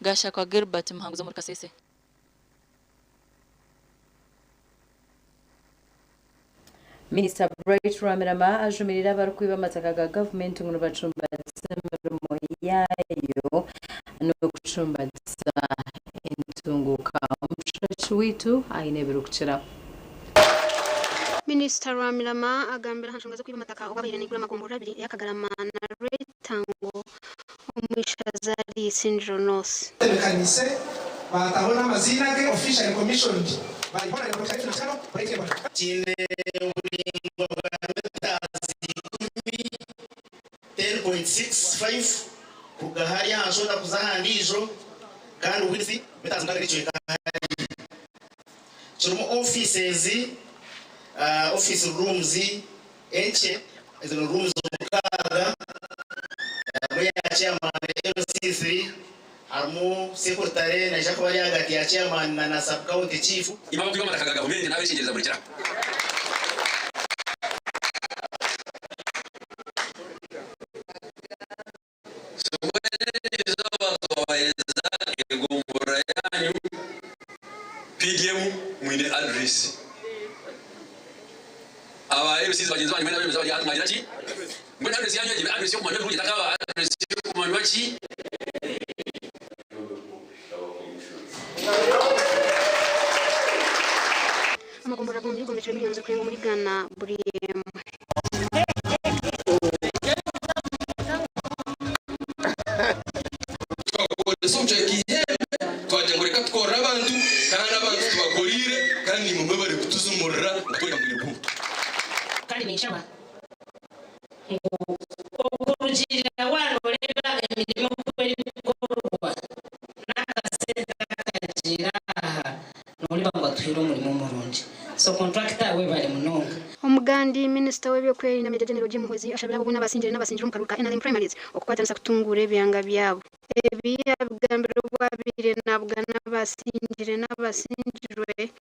Gashakwa Gilbert Muhanguzi omuri Kasese. Minisita Bright Rwamirama ajumirira abarikwiba amataka ga gavumenti ngu nibacumbagiza emirimo yaayo n'okucumbagiza entunguka. Omushaki waitu aine ebirikukiraho. Minisita Rwamirama agambira aha nshonga z'okwiba amataka obu abaire naigura amagombora abiri eya Kagarama na Rwetango omu ishaza rya Isingiro North. Batebekanise baataho n'amaziina ge officially commissioned by Honorable Dr. Bright Kiine oburingwa bwa mitazi 10, 10.65 kuruga hariya aha nshonda kuza aha ndiijo kandi width mitazi 6 n'ekicweka hariya. Kirimu offices, office rooms enkye, ezo ni rooms 6, harimu eya chairman LC3, harimu secretary naija kuba ari ahagati ya chairman na sub county chief. Impamvu kwiba amataka ga gavumenti n'abeshengyereza buri kira. Twabahereza egombora yanyu PDM mwine address. Aba LCs bagenzi banyu mwena bemeza bari hano mwagira ki? Mbwenu address yanyu egyo address y'okumanywa ebirungi etakaba address y'okumanywa ki? Amagombora gombi gombekirwe miliyoni zirikurenga omuri Ghana buri emwe. Twakoresa obucweka eihembe twagira ngu reka tukorere abantu kandi abantu tubakorire kandi nimwe mwebare kutuzumurira nga tworeka ngu mwine rukundo. Kandi ninshaba ngu okurugiirira waanoreeba emirimo oku erikukorwa n'akasente akagiire aha nooreeba ngu atuhaire omurimo murungi. So contractor webare munonga. Omugandi, Minisita w'ebyokwerinda Major General Jim Muhwezi ashabire abo boona abasingire n'abasingire omu karuuru ka NRM primaries okukwatanisa kutunguura ebyanga byabo. Ebi yabigambire obu abaire nabugana abasingire n'abasingirwe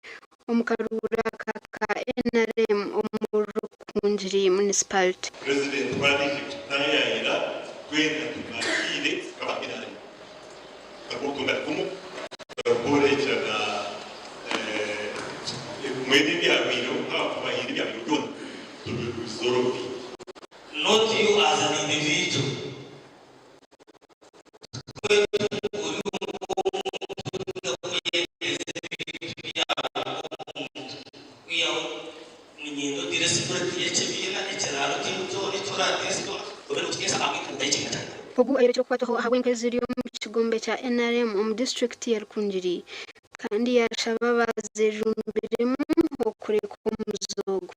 omu karuuru aka ka NRM omu Rukungiri Municipality. Purezidenti ku araije kututaayaayira, twena tumwakiire nk'aba NRM. Akarikumu karikworekyana mwena ebyabaireho nk'abakubahiire ebyabaireho byona tubizorobi. Not you as an individual. Ogu ayorekire okukwatwaho ahabw'enka eziri omu kigombe kya NRM omu disiturikiti ya Rukungiri kandi yashaba abazejumbiremu okureka omuze ogu.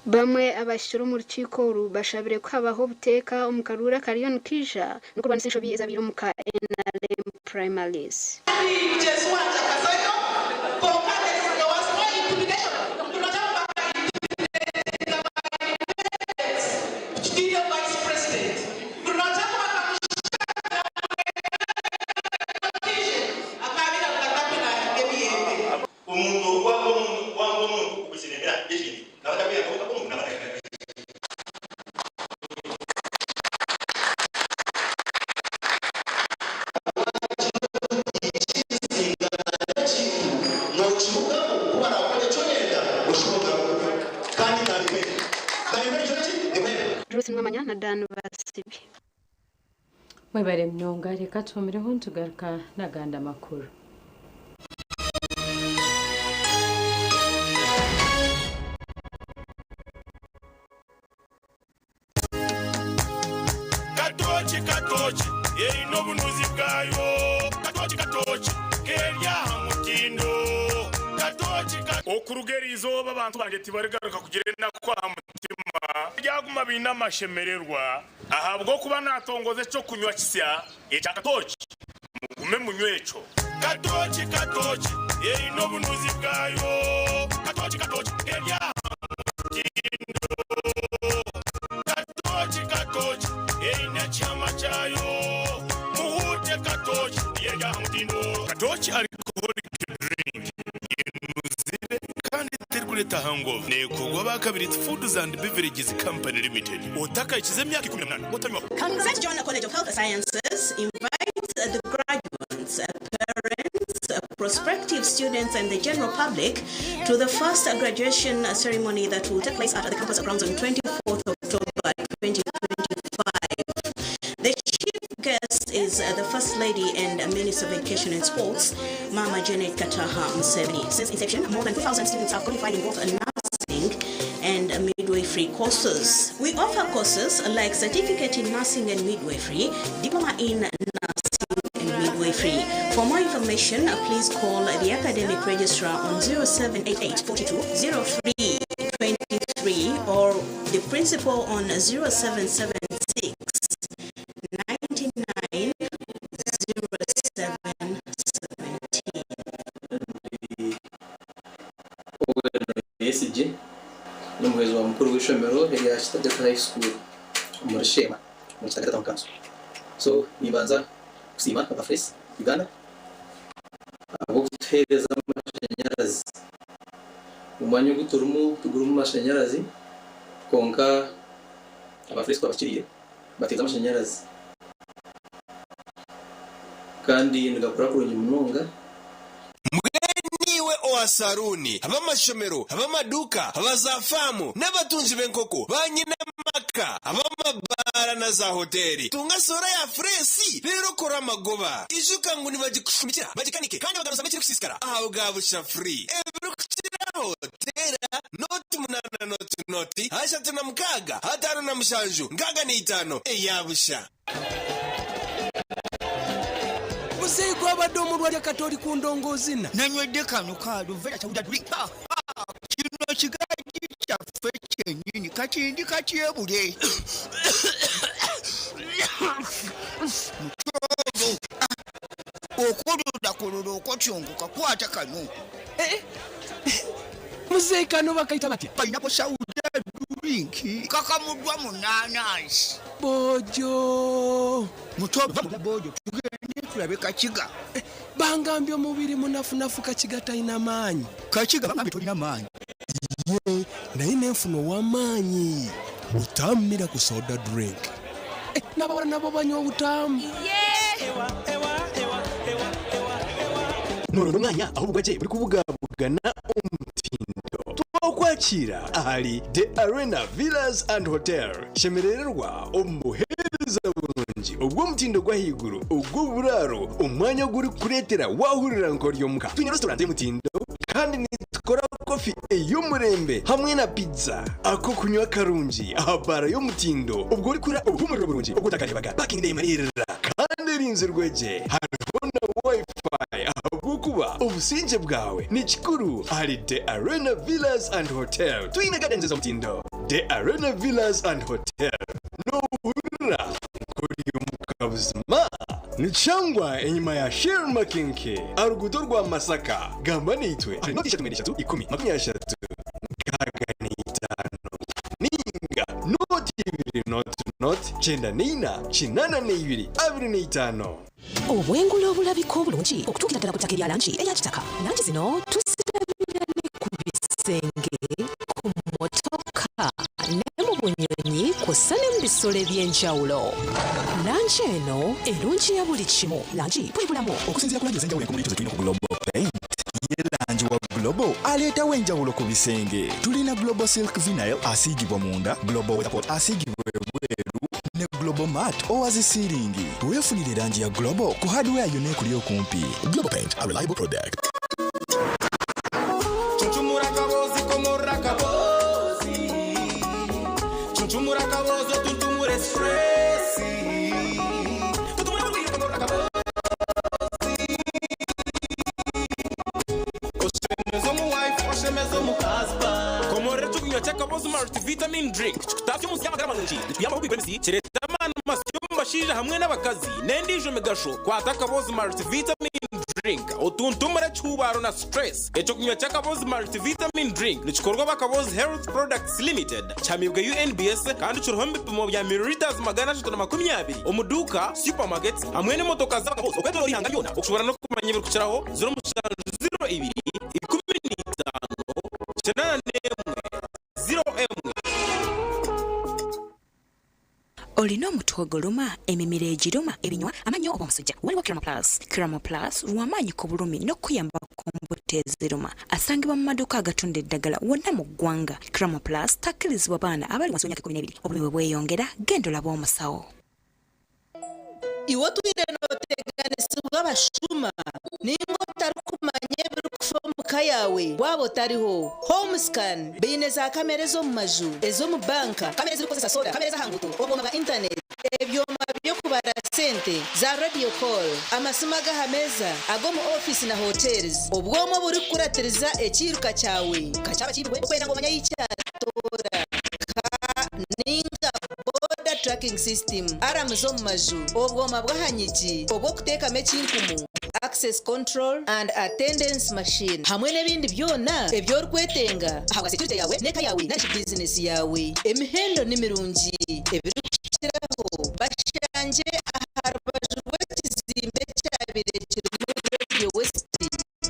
Bamwe abahikire omu rukiiko oru bashabire ku habaho obuteeka omu karuuru akariyo nikaija n'okurwanisa enshobi ezabaire omu ka NRM primaries. Omuntu okwanga omuntu kwanga omuntu okukireebera ekintu naba atakweyamba omuntu naba atakikora. Nokirugamu ku barakora eki orenda. Kandi nabihwera. Nabihwera ekyo ki? Nihwera. Ruth Nwamanya na Dan Basibi. Mwebare munonga reka tuhumireho nitugaruka n'agandi amakuru. Katooki katooki eine obunuzi bwayo Katooki katooki keri aha mutindo Katooki ka. Okuruga eri izooba abantu bangye tibarigaruka kugira enaku aha mutima, baryaguma baine amashemererwa, ahabw'okuba naatongoza eky'okunywa kisya ekya katooki, mugume munywe ekyo. Katooki katooki eine obunuzi bwayo Katooki katooki keri aha mutindo Katooki katooki eine ekihama kyayo Muhuute katooki eri aha mutindo. Katooki alcoholic drink enuzire kandi terikureeta hangover. Neekorwa aba Kabiriiti Foods and Beverages Company Limited. Otakahikize emyaka 18 otanywaho. St John College of Health Sciences invites the graduates, parents, prospective students and the general public to the first graduation ceremony that will take place at the campus grounds on 24th October 2025. The chief guest is the First Lady and Minister of Education and Sports, Mama Janet Kataha Museveni. Since inception, more than 2,000 students have qualified in both nursing and midwifery courses. We offer courses like Certificate in Nursing and Midwifery, Diploma in Nursing and Midwifery. For more information, please call the academic registrar on 0788 42 03 23 or the principal on 0776 99 07 17. Besigye n'omuhwezi wa mukuru w'eishomero erya Kitagata High School omuri Sheema omuri Kitagata Town Council. So nimbanza kusiima aba Face Uganda ahabw'okutuheereza amashanyarazi. Omwanya ogu turimu tigurimu mashanyarazi kwonka aba Face twabakiriire bateeza amashanyarazi kandi nigakora kurungi munonga. Mbwenu iwe owa saruuni, ab'amashomero, ab'amaduuka, aba zaafaamu, n'abatungi b'enkoko, baanyina amaka, ab'amabaara na zaahoteeri, tunga soora ya fureesi reero okore amagoba. Ijuka ngu nibagikushumikira, bagikanike kandi bagaruzamu ekirikusiisikara ahabwa busha free. Ebirikukiraho, teera nooti munaana nooti nooti 36 57 65 eya busha. Muzeeyi gwabadde omulwadde kati oli ku ndongo ozina. Nanywedde kano ka Luvera Chowder drink. Kino kigajji kyaffe kyennyini kati ndi katyebule. Mutobo. Okulula kulula okotyongoka kwata kano. Muzeeyi kano bakayita batya? Pineapple soda drink kakamuddwa mu naanansi. Bojo. Mutobo bojo tugende tulabe Kakiga. Bangambye omubiri munafunafu Kakiga talina maanyi. Kakiga bangambye tolina maanyi. Ye naye nenfuna ow'amaanyi. Butammira ku soda drink. N'abawala nabo banywa obutamu. Norono omwanya ahu obugwagye burikubugabugana omutindo. Twakwakira ahari The Arena Villas and Hotel. Shemerererwa omu buheereza burungi obw'omutindo gw'ahaiguru ogw'oburaaro omwanya ogurikukureetera waahurira nk'ori omuka. Twine restaurant y'omutindo kandi nitukora kofi ey'omurembe hamwe na pizza. Ak'okunywa karungi aha baara y'omutindo obwo orikura obuhumuriro burungi obu otakareebaga. Parking neeyemaririira kandi erinzirwe gye. Hariho na Wi-Fi ahabw'okuba obusingye bwawe ni kikuru ahari The Arena Villas and Hotel. Twine gardens ez'omutindo. The Arena Villas and Hotel. Noohurira nk'ori omuka buzima. Nikishangwa enyima ya Shell Makinke aha ruguuto rwa Masaka. Gamba naitwe ahari nooti ishatu mwenda ishatu ikumi 35 65 ninga nooti ibiri nooti nooti 94 82 25. Obwengula obulabika obulungi okutuukira ddala ku ttaka erya langi eya kitaka. Langi zino tuzirabira ne ku bisenge, ku mmotoka ne mu bunyonyi kw'ossa ne mu bisolo eby'enjawulo. Langi eno erungi ya buli kimu. Langi bwe bulamu. Okusinziira ku langi ez'enjawulo enkomuliito ze tulina ku Global Paint, ye langi wa Global aleetawo enjawulo ku bisenge. bisenge. Tulina Global Silk Vinyl asiigibwa munda, Global Weathercoat asiigibwa ebweru ne Global Mat owa zi siiringi. Weefunire langi ya Global ku hardware yonna ekuli okumpi. Global Paint, a reliable product. Chunchumura kabozi komora kabozi Chunchumura kabozi tuntumure stress Tuntumura kabozi komora kabozi Oshemezo mu wife oshemezo mu husband Komorera ekyokunywa ky'akabozi multivitamin drink kikutaasya omu nsi y'amagara marungi nikuyambaho kwigura emisi kireeta amaani omu masyo omu bashaija hamwe n'abakazi n'endiijo migasho kwata akabozi multivitamin drink otuntumure ekihubaaro na stress ekyokunywa ky'akabozi multivitamin drink nikikorwa abakabozi health products limited kihamibwe UNBS kandi kiriho omu bipimo bya milliliters 320 omu duuka supermarkets hamwe n'emotoka z'abakabozi okwetoroora eihanga ryona okushobora n'okumanya ebirikukiraho 0702 15 81 01. Olina omutwe oguluma, emimiro egiruma, ebinywa, amannyo oba omusujja? Waliwo Kirama Plus. Kirama Plus lw'amaanyi ku bulumi n'okukuyamba ku mbuto eziruma. Asangibwa mu maduuka agatunda eddagala wonna mu ggwanga. Kirama Plus takkirizibwa baana abali wansi w'emyaka 12. Obulumi bwe bweyongera, genda olabe omusawo. Iwe otwire nooteganisibwa abashuma nainga otarikumanya ebirikufa omu ka yaawe waaba otariho? Home Scan baine zaakamera ez'omu maju, ez'omu banka, kamera ezirikukozesa soora, kamera ez'aha nguuto, obwoma bwa intaneti, ebyoma by'okubara sente, za radio call, amasimu ag'aha meeza, ag'omu ofiisi na hotels, obwoma oburikukuratiriza ekiiruka kyawe ka kyaba kiibirwe okwenda ngu omanye ahi kyatoora, ka nainga border tracking system, aramu z'omu maju, obwoma bw'aha nyigi obw'okuteekamu ekinkumu, access control and attendance machine hamwe n'ebindi byona ebi orikwetenga ahabwa securite yaawe n'eka yaawe narishi bizinesi yaawe. Emihendo ni mirungi ebirikukiraho bashangye aha rubaju rw'ekizimbe ekyabaire kirimu Radio West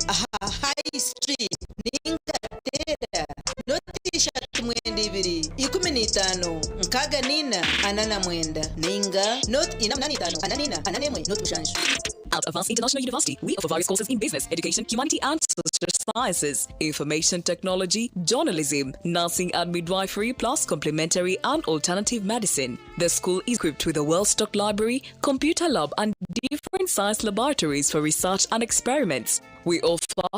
aha High Street ninga teera noti 3 9 15 64 49 ninga noti 4 8 5 4 4 41 noti 7. At Avance International University, we offer various courses in business, education, humanity and social sciences, information technology, journalism, nursing and midwifery, plus complementary and alternative medicine. The school is equipped with a well-stocked library, computer lab and different science laboratories for research and experiments. We offer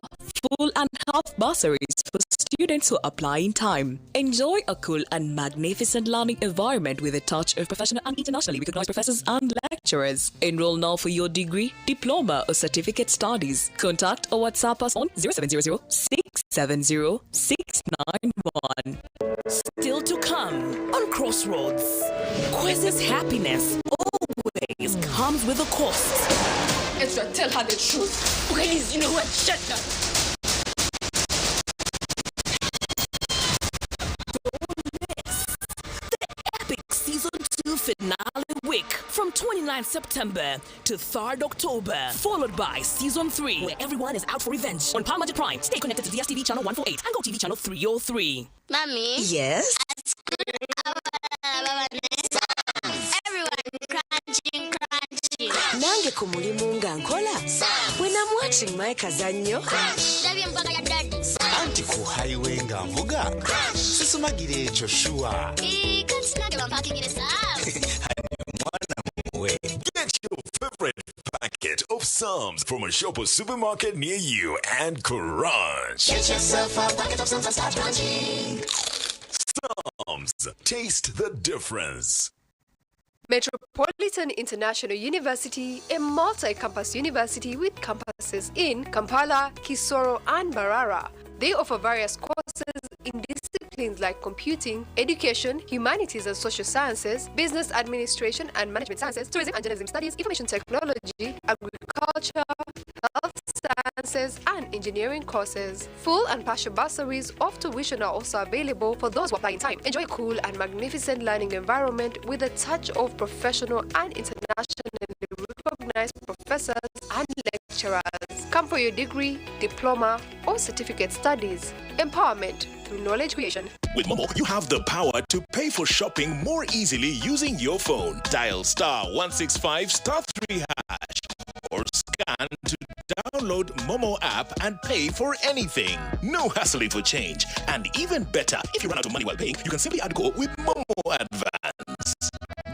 full and half bursaries for students who apply in time. Enjoy a cool and magnificent learning environment with a touch of professional and internationally recognized professors and lecturers. Enroll now for your degree, diploma, or certificate studies. Contact or WhatsApp us on 0700 670 691. Still to come on Crossroads. Kwesi's happiness always comes with a cost. Ezra, tell her the truth. Please, you know what? Shut up. Don't miss the epic season 2 finale week from 29 September to 3rd October, followed by season 3, where everyone is out for revenge. On Pearl Magic Prime, stay connected to DSTV channel 148 and GoTV channel 303. Mommy. Yes? Everyone crunching, crunching. Nange ku mulimu nga nkola when I'm watching my kazannyo. Ndabye embaga ya daddy. Anti ku highway nga nvuga sisumagira ekyo sure. Kati nange bampakingire Sam's. Mwana muwe. Get your favorite packet of Psalms from a shop or supermarket near you and crunch. Get yourself a packet of Psalms and start crunching. Psalms. Taste the difference. Metropolitan International University, a multi-campus university with campuses in Kampala, Kisoro, and Mbarara. They offer various courses in disciplines like computing, education, humanities and social sciences, business administration and management sciences, tourism and journalism studies, information technology, agriculture, health sciences, and engineering courses. Full and partial bursaries of tuition are also available for those who apply in time. Enjoy a cool and magnificent learning environment with a touch of professional and internationally recognized professors and lecturers. Come for your degree, diploma, or certificate studies. Empowerment through knowledge creation. With Momo, you have the power to pay for shopping more easily using your phone. Dial star 165 star 3 hash or Scan to download Momo app and pay for anything. No hassling for change. And even better, if you run out of money while paying, you can simply add go with Momo Advance.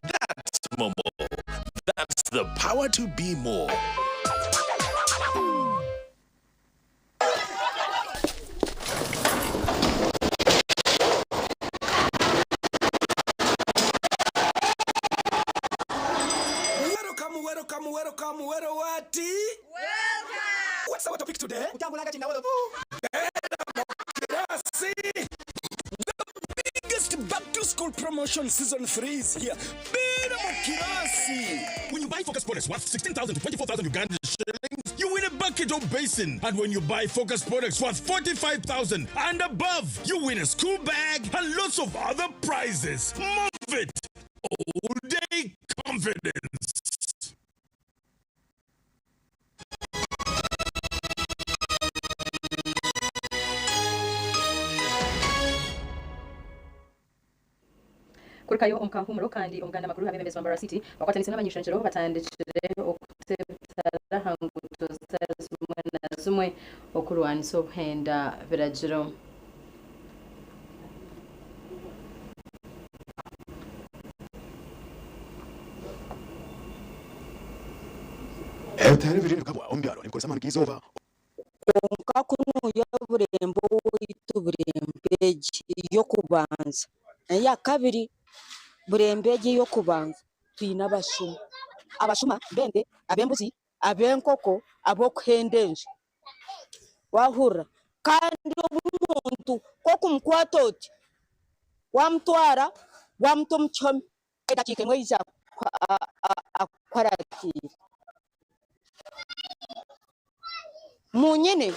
That's Momo. That's the power to be more. Welcome, welcome, welcome, welcome, what? Welcome! What's our topic today? Democracy! The biggest back to school promotion season 3 is here. Democracy! When you buy Focus products worth 16,000 to 24,000 Ugandan shillings, you win a bucket or basin. And when you buy Focus products worth 45,000 and above, you win a school bag and lots of other prizes. Move it! All day confidence. Kurukayo omu kahuumuro kandi omuganda makuru abebembezi ba Mbarara City bakwatanise n'abanyishengyero batandikire okutebitara aha nguuto zitari zimwe na zimwe okurwanisa obuhenda biragiro. Ebitara ebiri ebikabwa omu byaro nibikozesa amaani g'eizooba. Kwonka kunuya Oburembo owaitu Burembegi ey'okubanza n'eyakabiri Burembegi ey'okubanza twine abashuma. Abashuma b'ente, ab'embuzi, ab'enkoko, ab'okuhenda enju. Waahurira? Kandi omuntu ku okumukwata oti, waamutwara waamuta omu kihome, edakiika emwe aija akuharatiire. Munyine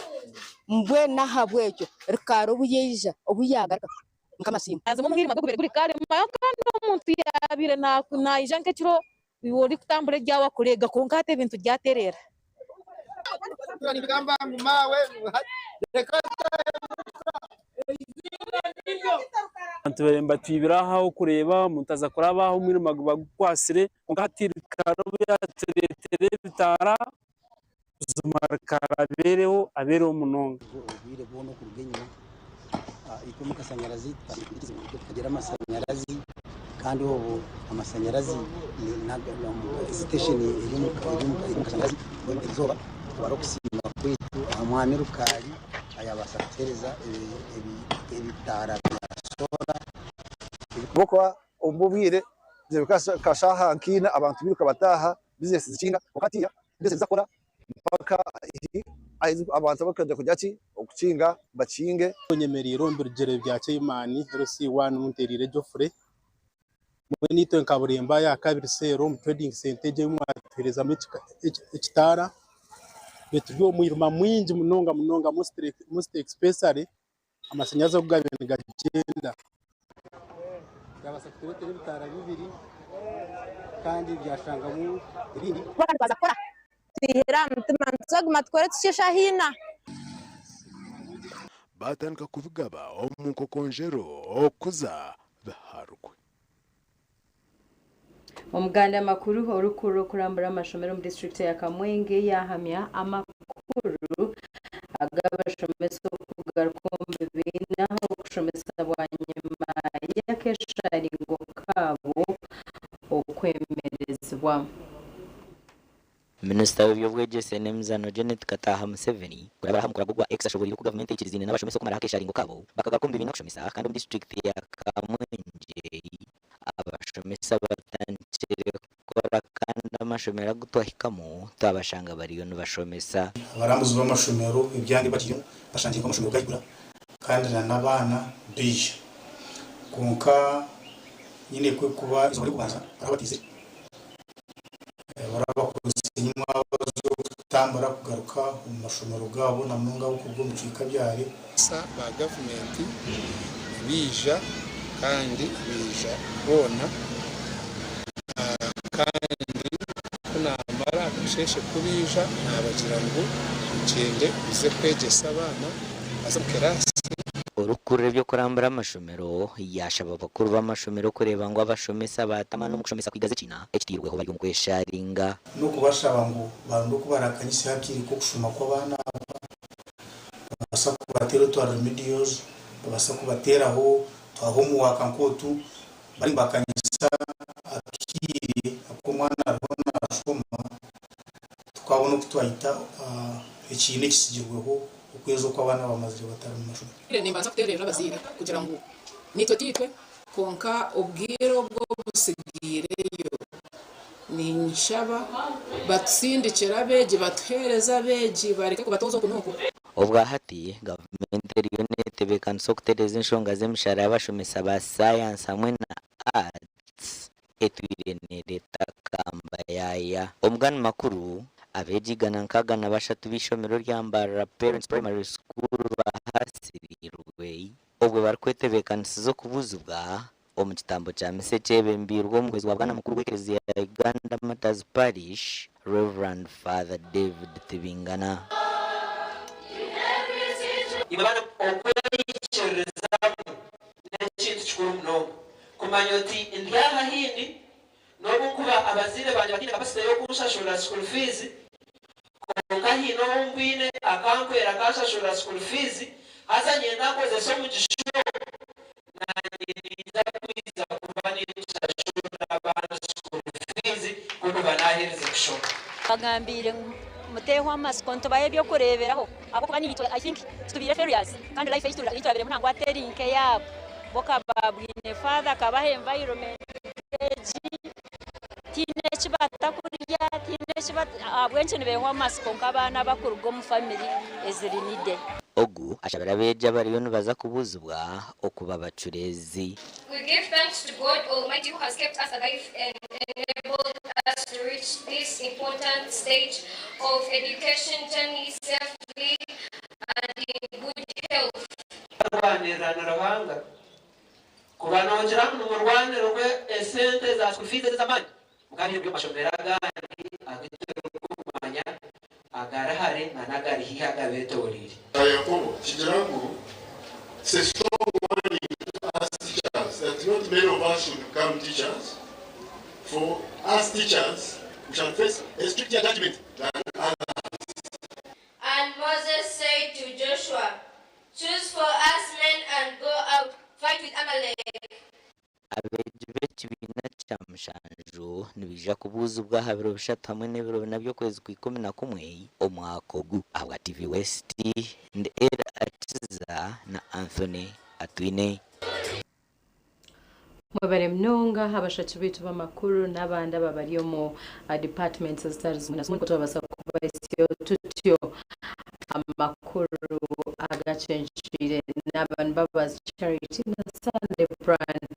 mbwenu n'ahabw'ekyo Rikaara obu yaija, obu yaagaruka, Mukama asiimwe. Hazamu omwirima gugubire guri kare kandi omuntu yaabire naija nk'ekiro iwe orikutambura eryawe akureega kwonka hati ebintu byatereera. Abantu nibatwibira aha orikureeba omuntu aza kuraba aha omwirima guba gukwasire kwonka hati Rukara obu yatureetera ebitaara buzima Rukara abaireho abaireho munonga. Obwire bwona okuruga enyima itwe omu Kasanyarazi tukagira amasanyarazi kandi obwo amasanyarazi sitesheni eri omu Kasanyarazi erizooba twara okusiima kwaitu aha Mwami Rukaari ayabaasa kutuheereza ebitaara bya soora. Ahabw'okuba omu obwire nka shaaha nka ina abantu bairuka bataaha bizinesi zikinga kwonka hatiiya bizinesi nizakora mpaka ahi abantu barikwenda kugira ki okukinga bakinge. Nyemereire omu bigyere bya chairman LC1 Munterire Geoffrey mbwenu itwe nka Buremba yakabiri cell omu trading centre egyo ei mwatuherezamu ekitaara turi omu mwirima mwingi munonga munonga most especially amashanyarazi oku gabaire nigagyenda. Byabaasa kutureetera ebitaara bibiri kandi byashangamu ebindi. Twaba twaza kukora twihire aha mutima nitweguma tukore tuhitsye eshaaha ina. Baatandika kubigaba omu nkokongyero okuza Biharwe. Omuganda makuru orikukurira okurambura amashomero omu disiturikiti ya Kamwenge yahamya amakuru ag'abashomesa okugaruka omu bibiina okushomesa bwanyima y'akesharingo kaabo okwemerezibwa. Minisita w'eby'obwegyese n'emizaano Janet Kataaha Museveni kurabira aha mukura gwe gwa X ashoboreire oku gavumenti eikiriziine n'abashomesa okumaraho akesharingo kaabo bakagaruka omu bibiina kushomesa kandi omu disiturikiti ya Kamwengye abashomesa batandikire kukora kandi amashomero agu twahikamu twabashanga bariyo nibashomesa. Abarambuzi b'amashomero ebyanga ebi bagiiremu bashangire ngu amashomero gaigura kandi na n'abaana baija kwonka nyine kuba eizooba ry'okubanza hariho abataizire. Barabakozesa enyima z'okutambura kugaruka omu mashomero gaabo na munonga abarikuruga omu bicweka byare. Ba gavumenti baija kandi baija boona kandi ku naamara akasheeshe ku baija naabagira ngu mugyende muze kwegyesa abaana baze omu kiraasi. Orikukurira eby'okurambura amashomero yaashaba abakuru b'amashomero kureeba ngu abashomesa baata amaani omu kushomesa kwigaza ekiina ekitairweho bari omu kwesharinga. N'okubashaba ngu baronde oku barakanyise akaire k'okushoma kw'abaana aba, babaasa kubateera otwa remedials, babaasa kubateeraho twa homework nk'otu, bari nibakanyisa akaire aku omwana ariho naashoma, tukaabona oku twahita ekiina ekitsigirweho okwezi oku abaana bamazire batari mu mashomero. Nimbanza kuteererera abazaire kugira ngu naitwe tiitwe, kwonka obwire obwo obutsigaireyo ninshaba batusindikire abeegi batuheereze abeegi bareke kubatooza oku n'oku. Obwahati, gavumenti eriyo netebeekanisa okutereeza enshonga z'emishara y'abashomesa ba sayansi hamwe na arts etwire nereeta akambayaya. Omugani makuru, abeegi 163 b'eishomero rya Mbarara Parents Primary School bahasiriirwe obwe barikwetebeekanisiza okubuuzibwa omu kitambo kya misa ekyebembeirwe omuhwezi wa Bwana Mukuru w'ekereziya ya Uganda Martyrs Parish, Rev. Father David Tibingana. Imwe baana, okweyikiririzamu n'ekintu kikuru munonga. Kumanya oti ndi aha ahi ndi, n'obu nkuba abazaire bangye bataine kapasite y'okunshashurira school fees, kwonka haine ou mbwine akankwera akanshashurira school fees, haza nyenda nkozese omugisha ogu, naanye ninza kwija kuba ninshashurira abaana school fees ku nkuba naaherize kushoma. Bagambiire ngu muteehwa amatsiko nitubaha eby'okureeberaho ahabw'okuba naitwe I think titubaire failures kandi life ei turabiremu nangwa teri nk'eyaabo. Bo ka baabwine father akabaha environment egi, tihaine eki batakurya, tihaine eki ahabw'enki nibeehwa amatsiko nk'abaana abakuruga omu family eziri needy. Ogu ashabire abeegi abariyo nibaza kubuuzibwa okuba abacureezi. We give thanks to God Almighty who has kept us alive and enabled us to reach this important stage of education journey safely and in good health. Rwanirira na Ruhanga. Kuba noogira ngu nimurwanira oku esente za school fees ez'amaani mukaba biri omu mashomero agandi agu turikumanya agari hare na n'agari haihi agabeetoreire. Yakobo kigira ngu It's a strong warning to us teachers that not many of us should become teachers, for us teachers we shall face a stricter judgment than others. And Moses said to Joshua, Choose for us men and go out, fight with Amalek. Abeegi b'ekibiina kya mushanju nibaija kubuuzibwa aha biro bishatu hamwe n'ebiro bina by'okwezi kwa 11 omwaka ogu. Ahabwa TV West, ndi Elly Akiza na Anthony Atwine. Mwebare munonga abashaki baitu b'amakuru n'abandi aba bari omu departments ezitari zimwe na zimwe nikwo twabaasa kubahisyaho tutyo amakuru agacencwire n'aba nibabazi Charity na Sunday Brand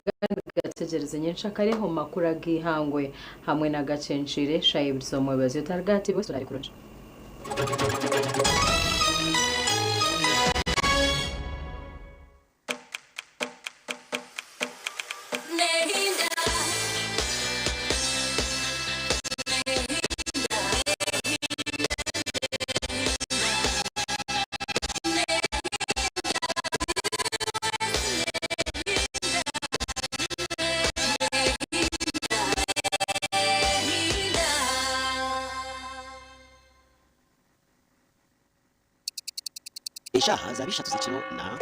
gandi gategyereze nyenkyakare omu makuru ag'eihangwe hamwe n'agacencwire shaaha ibiri z'omwebazyo otarigatiibwe oraare kurungi. Eshaaha zaba ishatu z'ekiro na.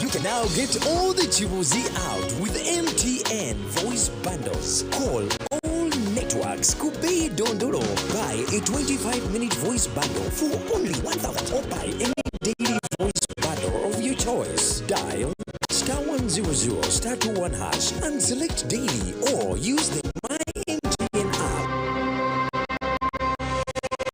You can now get all the Chibuzi out with MTN voice bundles. Call all networks. Kupe Dondoro. Buy a 25-minute voice bundle for only 1,000 or buy any daily voice bundle of your choice. Dial star 100 star 21 hash and select daily or use the